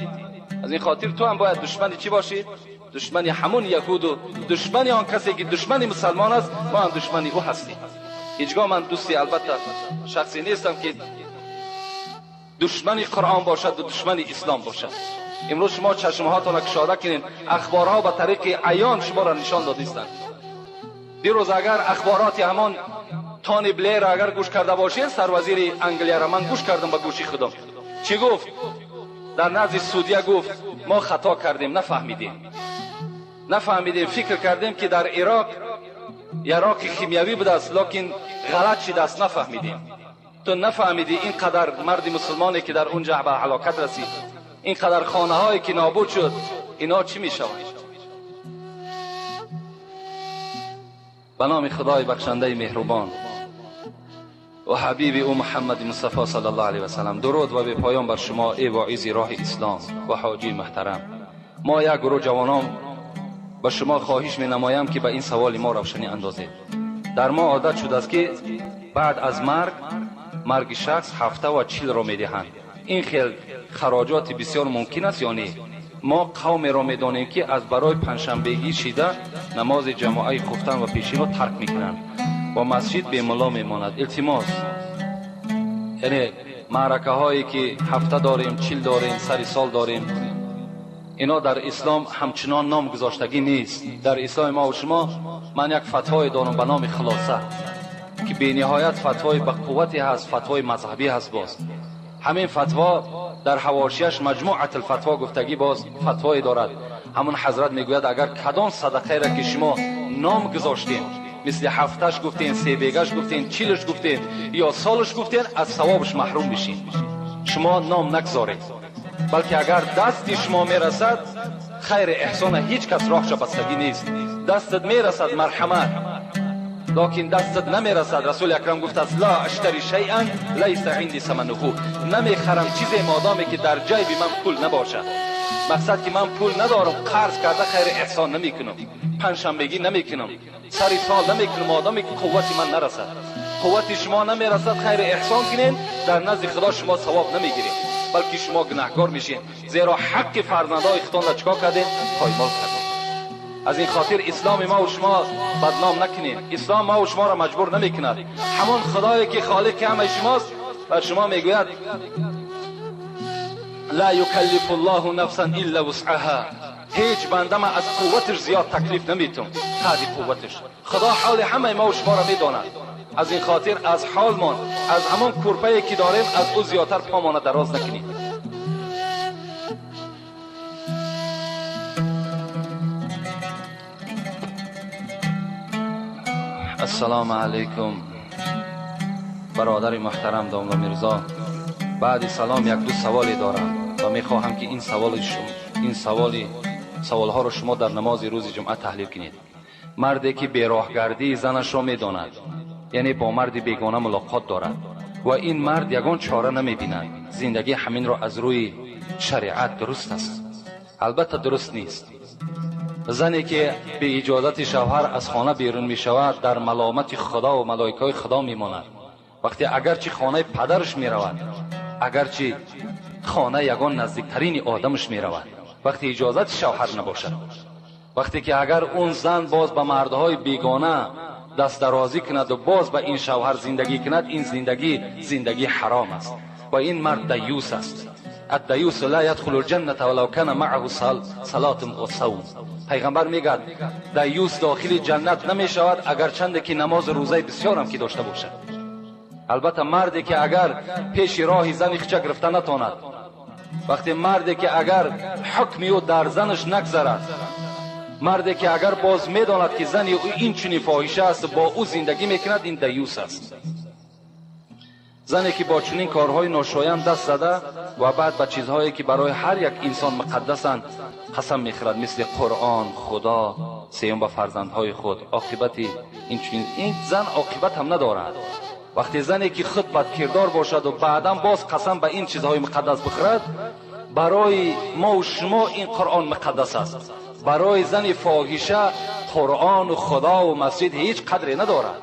از این خاطر تو هم باید دشمنی چی باشی؟ دشمنی همون یهود و دشمنی آن کسی که دشمنی مسلمان است، ما هم دشمنی او هستیم. هیچگاه من دوستی البته شخصی نیستم که دشمنی قرآن باشد و دشمنی اسلام باشد. امروز شما چشمهاتان را کشاده کنین، اخبارها به طریق عیان شما را نشان دادیستند. دیروز اگر اخبارات همان تانی بلیر اگر گوش کرده باشین، سروزیر انگلیا را من گوش کردم به گوشی خودم، چی گفت؟ در نزد سعودیه گفت ما خطا کردیم، نفهمیدیم، فکر کردیم که در عراق یراق خیمیوی بوده است، لکن غلط شده است، نفهمیدیم. تو نفهمیدی اینقدر مرد مسلمانی که در اونجا به هلاکت رسید، اینقدر خانه هایی که نابود شد، اینا چی می شود؟ به نام خدای بخشنده مهربان و حبیب او محمد مصطفی صلی الله علیه و سلم، درود و به پایان بر شما ای واعظ راه اسلام و حاجی محترم. ما یک گروه جوانان به شما خواهش می نمایم که به این سوال ما روشنی اندازید. در ما عادت شده است که بعد از مرگ شخص 7 و 40 را می دهند. این خیل خراجات بسیار ممکن است یا نه؟ ما قوم را می دانیم که از برای پنجشنبگی شیده نماز جماعه خفتن و پیشین را ترک می کنند و مسجد به ملا می ماند. التماس، یعنی معرکه هایی که هفته داریم، 40 داریم، سر سال داریم، اینا در اسلام همچنان نام گذاشتگی نیست. در اسلام ما و شما من یک فتوای دارم به نام خلاصه که بی نهایت فتوای به قوتی هست، فتوای مذهبی هست. باز همین فتوا در حواشیش مجموعه الفتوا گفتگی باز فتوای دارد. همون حضرت میگوید اگر کدام صدقه را که شما نام گذاشتین، مثل هفتش گفتین، سه بیگش گفتین، چیلش گفتین یا سالش گفتین، از ثوابش محروم بشین. شما نام نگذارید، بلکه اگر دستی شما میرسد خیر احسان هیچ کس راهش بستگی نیست. دستت میرسد مرحمت، لکن دستت نمیرسد. رسول اکرم گفت است لا اشتری شیئا لیس عندی ثمنه، نمیخرم چیزی مادامی که در جیب من پول نباشد. مقصد که من پول ندارم، قرض کرده خیر احسان نمیکنم، پنجشنبگی نمیکنم، سری سال نمیکنم مادامی که قوت من نرسد. قوت شما نمیرسد خیر احسان کنین، در نزد خدا شما ثواب نمیگیرین، بلکه شما گناهکار میشین، زیرا حق فرزندای خودتان را چیکار کردین؟ پایمال کردین. از این خاطر اسلام ما و شما بدنام نکنین. اسلام ما و شما را مجبور نمیکند. همان خدایی که خالق همه شماست بر شما میگوید لا یکلف الله نفسا الا وسعها، هیچ بنده ما از قوتش زیاد تکلیف نمیتون، قدر قوتش. خدا حال همه ما و شما را میداند. از این خاطر از حالمان، از همان کرپه که داریم، از او زیادتر پامانه دراز نکنیم. السلام علیکم برادر محترم داملا میرزا. بعد سلام یک دو سوالی دارم و میخواهم که این سوالها رو شما در نماز روز جمعه تحلیل کنید. مردی که بیراهگردی زنش را میداند، یعنی با مرد بیگانه ملاقات دارد و این مرد یگان چاره نمیبیند، زندگی همین را از روی شریعت درست است؟ البته درست نیست. زنی که به اجازت شوهر از خانه بیرون می شود در ملامت خدا و ملائکه خدا می ماند. وقتی اگرچه خانه پدرش می رود، اگرچه خانه یگان نزدیکترین آدمش می رود، وقتی اجازت شوهر نباشد، وقتی که اگر اون زن باز به مردهای بیگانه دست درازی کند و باز به این شوهر زندگی کند، این زندگی زندگی حرام است و این مرد دیوس است. الدیوس لا يدخل الجنة ولو كان معه صلاة و صوم. پیغمبر میگه دیوس داخل جنت نمی شود اگر چند که نماز روزه بسیار هم که داشته باشد. البته مردی که اگر پیش راه زن خچه گرفته نتواند، وقتی مردی که اگر حکمی او در زنش نگذرد، مردی که اگر باز میداند که زن او این چنین فاحشه است با او زندگی میکند، این دیوس است. زنی که با چنین کارهای ناشایان دست زده و بعد به چیزهایی که برای هر یک انسان مقدسند قسم میخورد، مثل قرآن، خدا، سیوم به فرزندهای خود، عاقبت این چنین این زن عاقبت هم ندارد. وقتی زنی که خود بدکردار باشد و بعدا باز قسم به این چیزهای مقدس بخورد، برای ما و شما این قرآن مقدس است، برای زن فاحشه قرآن و خدا و مسجد هیچ قدری ندارد.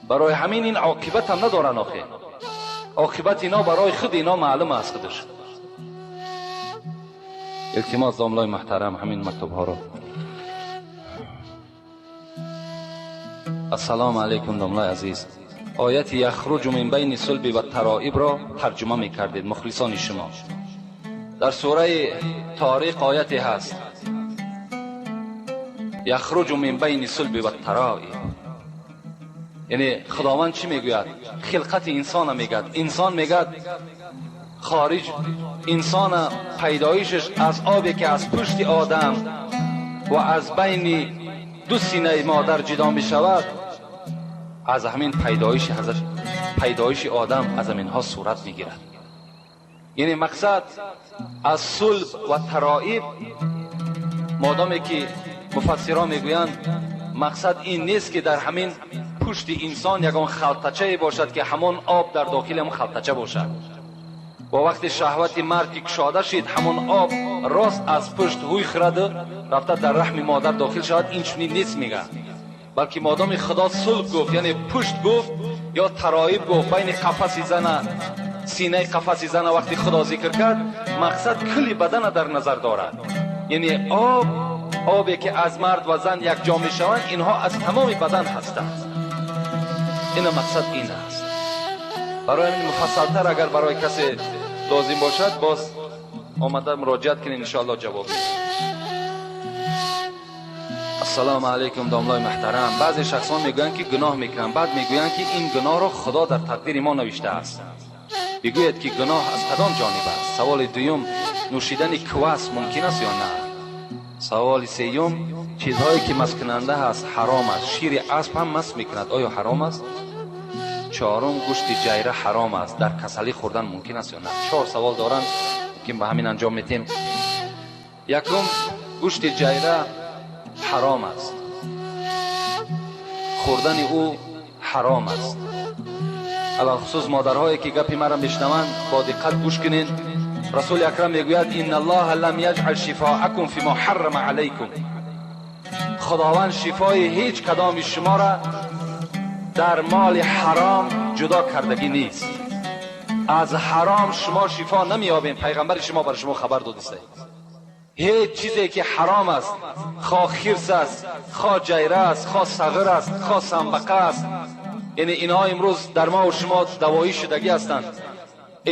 برای همین این عاقبت هم ندارن. آخه عاقبت اینا برای خود اینا معلوم است خودش. التماس داملای محترم همین مکتوب ها رو. السلام علیکم داملای عزیز. آیت یخرج من بین صلب و ترائب را ترجمه میکردید مخلصان شما. در سوره طارق آیتی هست یخرج من بین صلب و ترائب، یعنی خداوند چی میگوید؟ خلقت انسان میگد. انسان میگد خارج، انسان پیدایشش از آبی که از پشت آدم و از بین دو سینه مادر جدا میشود، از همین پیدایش حضرت پیدایش آدم از همینها صورت میگیرد. یعنی مقصد از صلب و ترائب، مادامی که مفسران میگویند مقصد این نیست که در همین پشت انسان یگان خلطچه باشد که همان آب در داخل هم خلطچه باشد و وقتی شهوت مرد که کشاده شد همان آب راست از پشت هوی خورد رفته در رحم مادر داخل شود، این چنین نیست میگه، بلکه مادام خدا صلب گفت یعنی پشت گفت یا ترائب گفت، بین قفس زن سینه قفس زن وقتی خدا ذکر کرد مقصد کلی بدن در نظر دارد، یعنی آب، آبی که از مرد و زن یک جا می شوند اینها از تمام بدن هستند. این مقصد این است. برای این مفصلتر اگر برای کسی لازم باشد باز Омада муроҷиат кунед, иншоаллоҳ ҷавоб медиҳем. Ассалому алайкум, домлои муҳтарам. Баъзе шахсон мегӯянд, ки гуноҳ мекунанд, баъд мегӯянд, ки ин гуноҳро Худо дар тақдири мо навиштааст. Бигӯед, ки гуноҳ аз кадом ҷониб аст? Саволи дуюм: нӯшидани квас мумкин аст ё на? Саволи сеюм: чизҳое ки масткунанда ҳаст ҳаром аст, шири асп ҳам маст мекунад, оё ҳаром аст? Чорум: гӯшти ҷайра ҳаром аст, дар касалӣ хӯрдан мумкин аст ё на? Чор савол доранд, ки ба ҳамин анҷом медиҳем. Якум: гӯшти ҷайра ҳаром аст, хӯрдани ӯ ҳаром аст. Алалхусус модарҳое ки гапи маро мешнаванд, бо диққат гӯш кунед. Расули акрам мегӯяд: инна аллоҳа лам яҷъал шифоакум фима ҳаррама алайкум. Худованд шифои ҳеҷ кадоми шуморо дар моли ҳаром ҷудо кардагӣ нест. Аз ҳаром шумо шифо намеёбед. Пайғамбари шумо бар шумо хабар додиста. Ҳеҷ чизе ки ҳаром аст, хо хирс аст, хо ҷайра аст, хо сағир аст, хо самбақа аст, яъне инҳо имрӯз дар мо ва шумо давоӣ шудагӣ ҳастанд,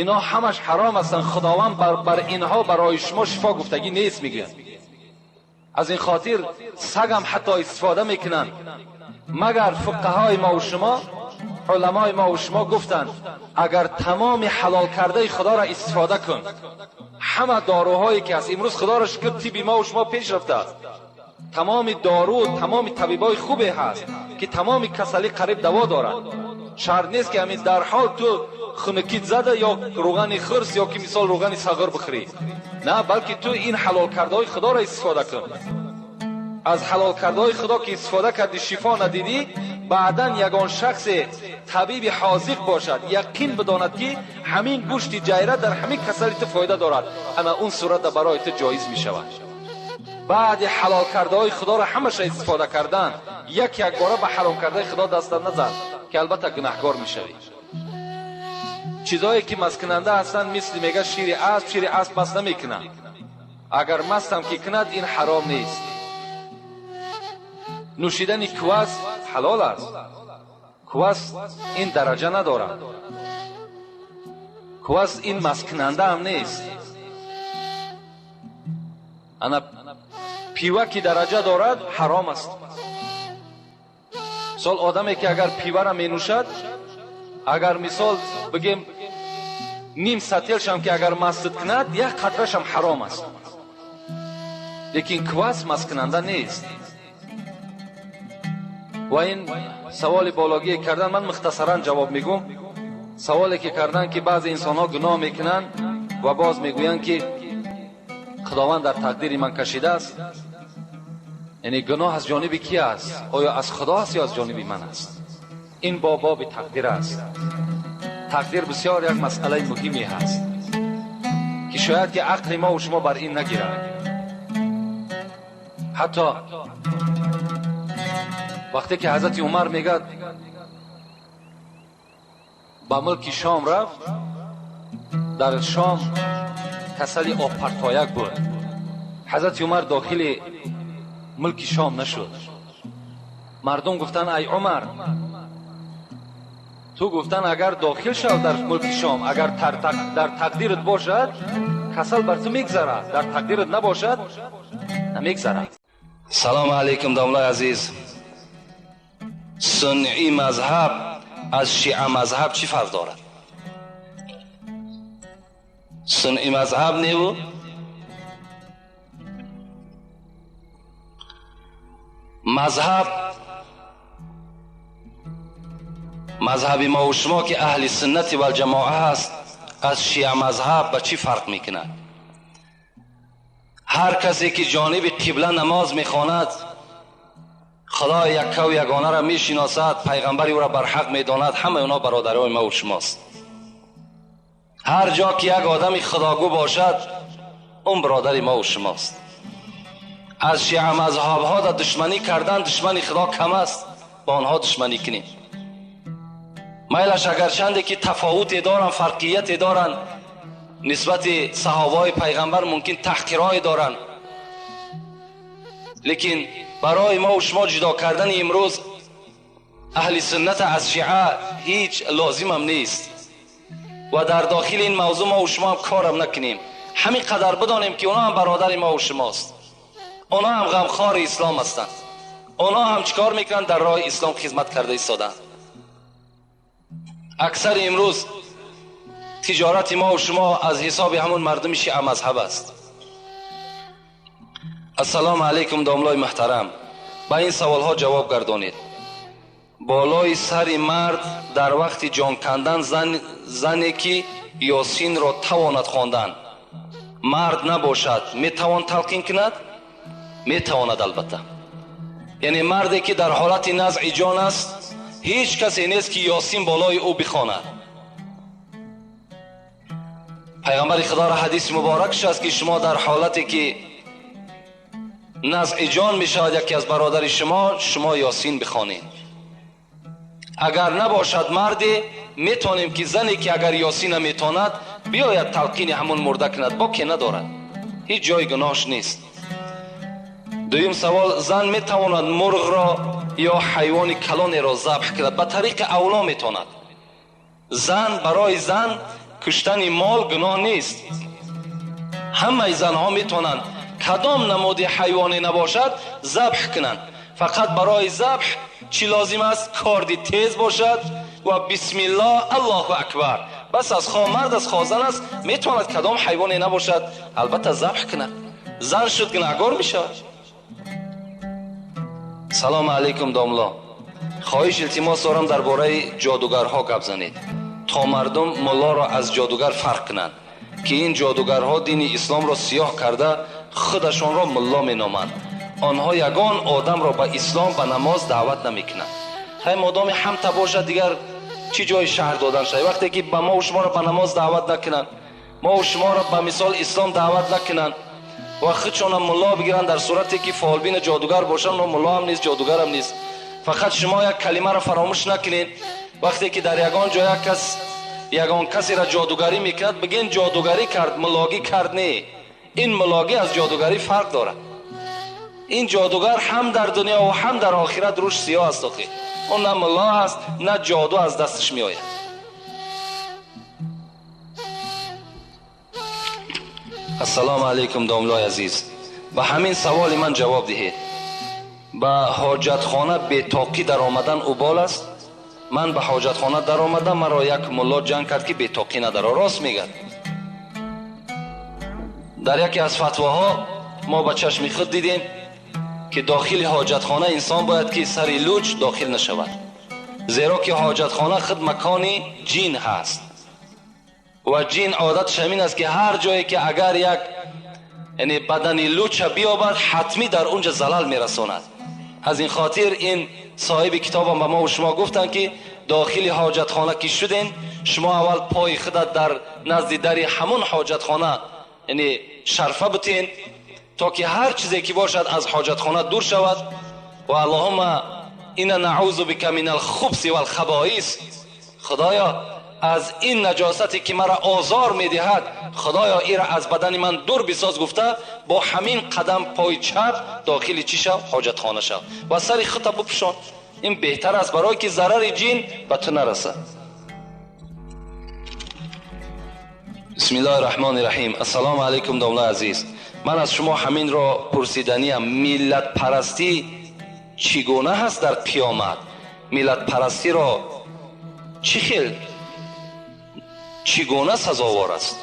инҳо ҳамаш ҳаром ҳастанд. Худованд бар инҳо барои шумо шифо гуфтагӣ нест, мегӯянд. Аз ин хотир сагам ҳатто истифода мекунанд. Магар фуқаҳои мо ва шумо, уламои мо ва шумо гуфтанд, агар тамоми ҳалол кардаи Худоро истифода кун, ҳама доруҳое ки ҳаст имрӯз, Худоро шукр, тибби мо ва шумо пеш рафтааст, тамоми дору, тамоми табибои хубе ҳаст, ки тамоми касалӣ қариб даво дорад. Шарт нест, ки ҳамин дар ҳол ту хунукит зада ё рӯғани хирс ё ки мисол рӯғани сағир бихӯрӣ, на, балки ту ин ҳалол кардаҳои Худоро истифода кун. Аз ҳалол кардаҳои Худо ки истифода кардӣ, шифо надидӣ, баъдан ягон шахсе табиби ҳозиқ бошад, яқин бидонад, ки ҳамин гӯшти ҷайра дар ҳамин касали ту фоида дорад, ана он сурата барои ту ҷоиз мешавад. Баъди ҳалол кардаҳои Худоро ҳамаша истифода кардан, як якбора ба ҳаром кардаи Худо даста назан, ки албатта гунаҳкор мешавӣ. Чизҳое ки масткунанда ҳастанд, мисли мега шири асп, шири асп маст намекунад. Агар мастам ки кунад, ин ҳаром нест. Нӯшидани квас ҳалол аст. Квас ин дараҷа надорад, квас ин масткунанда ҳам нест. Ана пива ки дараҷа дорад, ҳаром аст. Мисол, одаме ки агар пивара менӯшад, агар мисол бигем ним сателшам ки агар мастид кунад, як қатрашам ҳаром аст. Лекин квас масткунанда нест. Ва ин саволи бологие кардан, ман мухтасаран ҷавоб мегӯм. Саволе ки кардан, ки баъзе инсонҳо гуноҳ мекунанд ва боз мегӯянд, ки Худованд дар тақдири ман кашидааст. Яъне гуноҳ аз ҷониби ки аст? Оё аз Худо аст ё аз ҷониби ман аст? Ин бо боби тақдир аст. Тақдир бисёр як масъалаи муҳиме ҳаст, ки шояд ки ақли мо ва шумо бар ин нагирад. Ҳатто вақте ки ҳазрати Умар мегӯяд ба мулки Шом рафт, дар Шом касали обпартояк буд. Ҳазрати Умар дохили мулки Шом нашуд. Мардум гуфтанд: ай Умар, ту гуфтанд, агар дохил шав дар мулки Шом, агар дар тақдират бошад, касал бар ту мегзарад, дар тақдират набошад, намегзарад. Салому алайкум, домлаи азиз. Суннӣ мазҳаб аз шиа мазҳаб чӣ фарқ дорад? Суннӣ мазҳаб неву мазҳаб, мазҳаби мо ва шумо ки аҳли суннати валҷамоа ҳаст, аз шиа мазҳаб ба чӣ фарқ мекунад? Ҳар касе ки ҷониби қибла намоз мехонад, Худои яккаву ягонаро мешиносад, пайғамбари ӯро барҳақ медонад, ҳамаи онҳо бародарои мо ва шумост. Ҳар ҷо ки як одами худогӯ бошад, он бародари мо ва шумост. Аз шиа мазҳабҳо дар душманӣ кардан душмани Худо кам аст, бо онҳо душманӣ кунем. Майлаш агарчанде ки тафовуте доранд, фарқияте доранд нисбати саҳобаҳои пайғамбар, мумкин таҳқирҳое доранд, лекин барои мо ва шумо ҷудо кардани имрӯз аҳли суннат аз шиа ҳеҷ лозимам нест ва дар дохили ин мавзӯъ мо ва шумо ҳам корам накунем. ҳамин қадар бидонем ки онҳо ҳам бародари мо ва шумост, онҳо ҳам ғамхори ислом ҳастанд, онҳо ҳам чикор мекунанд? Дар роҳи ислом хизмат карда истоданд. Аксари имрӯз тиҷорати мо ва шумо аз ҳисоби ҳамон мардуми шиа мазҳаб аст. Ассалому алайкум домлои муҳтарам, ба ин саволҳо ҷавоб гардонед. Болои сари мард дар вақти ҷон кандан зане ки ёсинро тавонад хондан, мард набошад, метавон талқин кунад? Метавонад албатта. Яъне марде ки дар ҳолати назъи ҷон аст, ҳеҷ касе нест ки ёсин болои ӯ бихонад. Пайғамбари худоро ҳадиси муборакш аст ки шумо дар ҳолате ки назъи ҷон мешавад яке аз бародари шумо, шумо ёсин бихонед. Агар набошад марде, метавонем ки зане ки агар ёсин наметавонад, биёяд талқини ҳамон мурда кунад, боке надорад, ҳеҷ ҷои гуноҳш нест. Дуюм савол: зан метавонад мурғро ё ҳайвони калонеро забҳ кунад? Ба тариқи авло метавонад. Зан, барои зан куштани мол гуноҳ нест. Ҳамаи занҳо метавонанд кадом намуди ҳайвоне набошад забҳ кунанд. Фақат барои забҳ чӣ лозим аст? Корди тез бошад ва бисмиллоҳ, аллоҳу акбар. Бас аз хо мард аст, хо зан аст, метавонад кадом ҳайвоне набошад албатта забҳ кунад. Зан шуд гунаҳгор мешавад. Салому алайкум домло, хоҳиш илтимос дорам дар бораи ҷодугарҳо гап занед, то мардум муллоро аз ҷодугар фарқ кунанд, ки ин ҷодугарҳо дини исломро сиёҳ карда худашонро мулло меноманд. Онҳо ягон одамро ба ислом, ба намоз даъват намекунанд. Хай модоми ҳамта бошад, дигар чӣ ҷои шаҳр додан шавад? Вақте ки ба мо шуморо ба намоз даъват накунанд, мо шуморо ба мисол ислом даъват накунанд ва худшонам мулло бигиранд, дар сурате ки фолбин ҷодугар бошанд, но мулло ҳам нест, ҷодугарам нест. Фақат шумо як калимаро фаромӯш накунед. Вақте ки дар ягон ҷо як кас ягон касеро ҷодугарӣ мекунад, бигӯен ҷодугарӣ кард, муллогӣ кард. Не, ин муллогӣ аз ҷодугарӣ фарқ дорад. Ин ҷодугар ҳам дар дунё ва ҳам дар охират рӯш сиёҳ аст. Охи он на мулло аст, на ҷоду аз дасташ меояд. Ассалому алайкум домлои азиз, ба ҳамин саволи ман ҷавоб диҳед. Ба ҳоҷатхона бетоқӣ даромадан убол аст? Ман ба ҳоҷатхона даромадам, маро як мулло ҷанг кард ки бетоқӣ надаро. Рост мегӯяд. Дар яке аз фатвоҳо мо ба чашми худ дидем ки дохили ҳоҷатхона инсон бояд ки сари луч дохил нашавад, зеро ки ҳоҷатхона худ макони ҷин ҳаст ва ҷин одатш ҳамин аст ки ҳар ҷое ки агар як яъне бадани луча биёбад, ҳатмӣ дар унҷа залал мерасонад. Аз ин хотир ин соҳиби китобам ба мо ва шумо гуфтанд ки дохили ҳоҷатхона ки шуден, шумо аввал пои худат дар назди дари ҳамон ҳоҷатхона яъне шарфа бутен, то ки ҳар чизе ки бошад аз ҳоҷатхона дур шавад. Ва аллоҳумма инна наъузу бика мин алхубси валхабоис, худоё аз ин наҷосате ки маро озор медиҳад, худоё ира аз бадани ман дур бисоз, гуфта бо ҳамин қадам пои чап дохили чӣ шав? Ҳоҷатхона шав ва сари худта бипӯшон. Ин беҳтар аст барое ки зарари ҷин ба ту нарасад. Бисмиллоҳи раҳмони раҳим. Ассалому алайкум домлои азиз, ман аз шумо ҳаминро пурсиданиям: миллатпарастӣ чӣ гуна ҳаст дар қиёмат? Миллатпарастиро чӣ хел, чӣ гуна сазовор аст?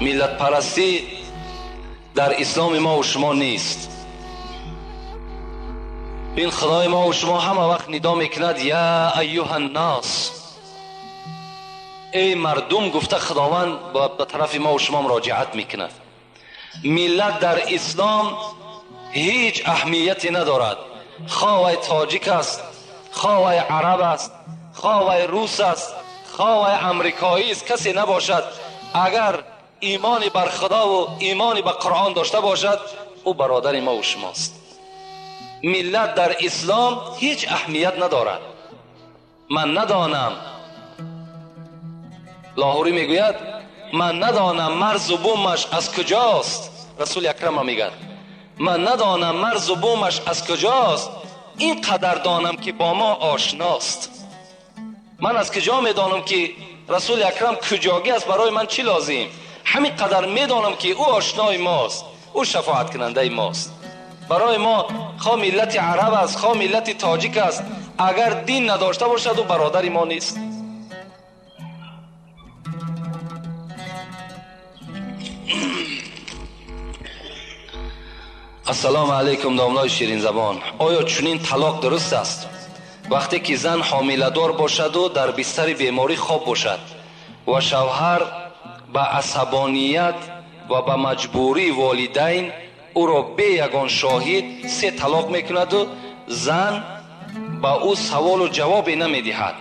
Миллатпарастӣ дар исломи мо ва шумо нест. Ин худои мо ва шумо ҳама вақт нидо мекунад: я айюҳа ннос, эй мардум, гуфта худованд ба тарафи мо ва шумо муроҷиат мекунад. Миллат дар ислом ҳеҷ аҳамияте надорад. Хоҳ вай тоҷик аст, хоҳ вай араб аст, хоҳ вай рус аст, хоҳ вай амрикоӣ аст, касе набошад, агар имони бар худову имони ба қуръон дошта бошад, ӯ бародари мо ва шумост. Миллат дар ислом ҳеҷ аҳамият надорад. Ман надонам, Лоҳурӣ мегӯяд, ман надонам марзу бумаш аз куҷост. Расули акрам мегӯяд, ман надонам марзу бумаш аз куҷост, ин қадар донам ки бо мо ошност. Ман аз куҷо медонам ки расули акрам куҷогӣ аст, барои ман чӣ лозим? Ҳамин қадар медонам ки ӯ ошнои мост, ӯ шафоаткунандаи мост. Барои мо хоҳ миллати араб аст, хоҳ миллати тоҷик аст, агар дин надошта бошад, ӯ бародари мо нест. Ассалому алайкум, домлои ширинзабон. Оё чунин талоқ дуруст аст? Вақте ки зан ҳомиладор бошаду дар бистари беморӣ хоб бошад ва шавҳар ба асабоният ва ба маҷбурии волидайн ӯро бе ягон шоҳид се талоқ мекунаду зан ба ӯ саволу ҷавобе намедиҳад,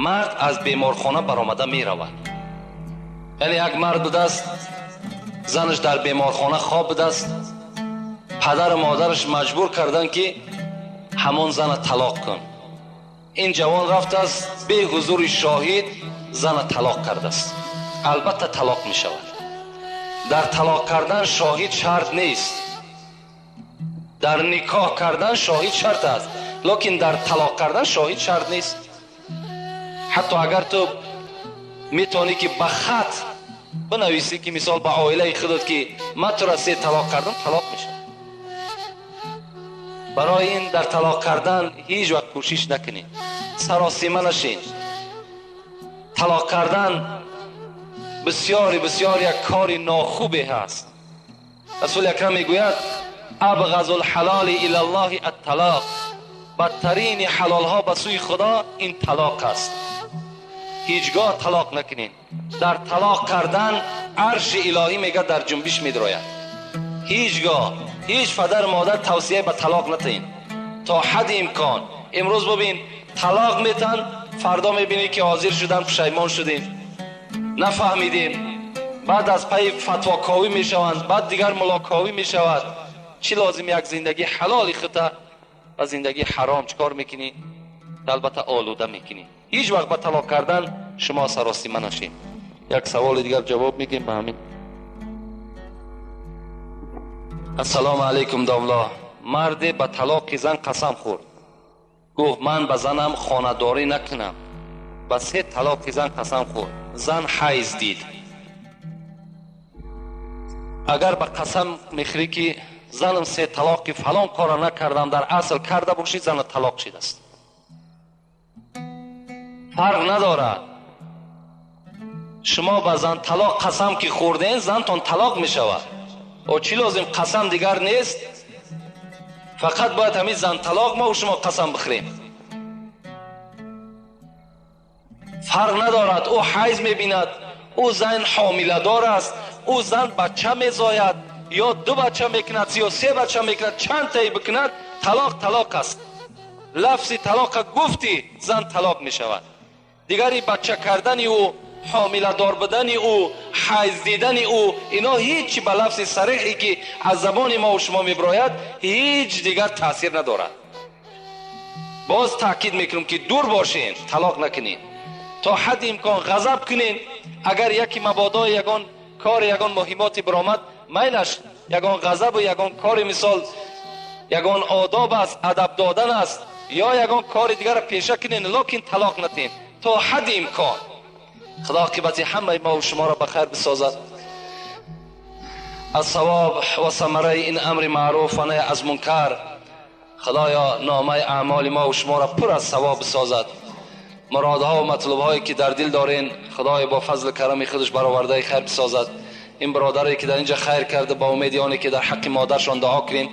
мард аз беморхона баромада меравад. Яъне як мард будааст, занаш дар беморхона хоб будааст, падару модараш маҷбур карданд ки ҳамон зана талоқ кун. Ин ҷавон рафтааст, бе ҳузури шоҳид зана талоқ кардааст. Албатта талоқ мешавад. Дар талоқ кардан шоҳид шарт нест, дар никоҳ кардан шоҳид шарт аст, лекин дар талоқ кардан шоҳид шарт нест. Ҳатто агар ту метавонӣ ки ба хат бинависӣ ки мисол ба оилаи худат ки ман тура се талоқ кардам, талоқ мешавад. Барои ин дар талоқ кардан ҳеҷ вақт кӯшиш накунед, саросима нашед. Талоқ кардан бисёри бисёр як кори нохубе ҳаст. Расули акрам мегӯяд: абғазу лҳалоли илаллоҳи атталоқ, бадтарини ҳалолҳо ба сӯи Худо ин талоқ аст. Ҳеҷгоҳ талоқ накунед. Дар талоқ кардан арши илоҳӣ мегӯяд дар ҷунбиш медрояд. Ҳеҷгоҳ ҳеҷ падар модар тавсия ба талоқ натиҳед то ҳадди имкон. Имрӯз бибин, талоқ метан, фардо мебинӣ ки ҳозир шудан, пушаймон шудем, нафаҳмидем, баъд аз пайи фатвоковӣ мешаванд, баъд дигар мулоковӣ мешавад. Чӣ лозим як зиндагии ҳалоли хута ва зиндагии ҳаром чикор мекунӣ? Албатта олуда мекунӣ. Ҳеҷ вақт ба талоқ кардан шумо саросима нашед. Як саволи дигар ҷавоб мегӯем ба ҳамин. Ассалому алайкум, домло. Марде ба талоқи зан қасам хӯрд, гуфт ман ба занам хонадорӣ накунам. Ба се талоқи зан қасам хӯрд, зан ҳайз дид. Агар ба қасам мехӯрӣ ки занам се талоқи фалон корро накардам, дар асл карда бошӣ, зана талоқ шидааст. Фарқ надорад. Шумо ба зан талоқ қасам ки хӯрден, зантон талоқ мешавад. О чӣ лозим қасам дигар нест? Фақат бояд ҳамин зан талоқ мо шумо қасам бихӯрем. Фарқ надорад, ӯ ҳайз мебинад, ӯ зан ҳомиладор аст, ӯ зан бача мезояд, ё ду бача мекунад, ё се бача мекунад, чанд таи бикунад, талоқ талоқ аст. Лафзи талоқа гуфтӣ, зан талоқ мешавад. Дигари бача кардани ӯ, ҳомиладор будани ӯ, ҳайз дидани ӯ, ино ҳеҷ ба лафзи сариҳе ки аз забони мо шумо мебирояд ҳеҷ дигар таъсир надорад. Боз таъкид мекунам ки дур бошен, талоқ накунед, то ҳадди имкон ғазаб кунед. Агар яке мабодо ягон кор, ягон муҳимоте биромад, майлаш ягон ғазабу ягон кори мисол ягон одоб аст, адаб додан аст, ё ягон кори дигарро пеша кунед, лекин талоқ натиҳед то ҳадди имкон. Худо оқибати ҳамаи мо шуморо ба хайр бисозад. Аз савоб ва самараи ин амри маъруф ва наҳй аз мункар Худоё номаи аъмоли мо шуморо пур аз савоб бисозад. Муродҳо ва матлубҳое ки дар дил дорен, Худоё бо фазли карами худаш баровардаи хайр бисозад. Ин бародаре ки дар инҷа хайр карда, ба умеди оне ки дар ҳаққи модаршон дуо кунем,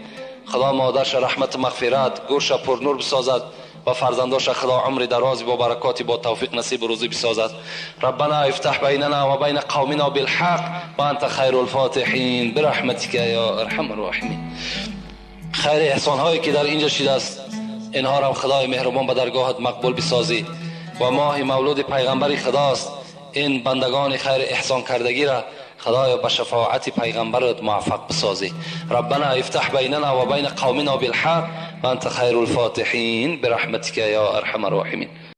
Худо модарша раҳмату мағфират, гӯрша пурнур бисозад ва фарзандоша Худо умри дарози бо баракоти бо тавфиқ насибу рӯзӣ бисозад. Раббана ифтаҳ байнана ва байна қавмина билҳақ ва анта хайрул фотиҳин бираҳматика ё арҳамар роҳимин. Хайри эҳсонҳое ки дар инҷа шидааст, инҳоро Худои меҳрубон ба даргоҳат мақбул бисозӣ. Ва моҳи мавлуди пайғамбари Худост, ин бандагони хайри эҳсон кардагиро Худоё ба шафоати пайғамбарат муваффақ бисозӣ. Раббана ифтаҳ байнана ва байна қавмина билҳақ ва анта хайрул фотиҳин бираҳматика ё арҳамар роҳимин.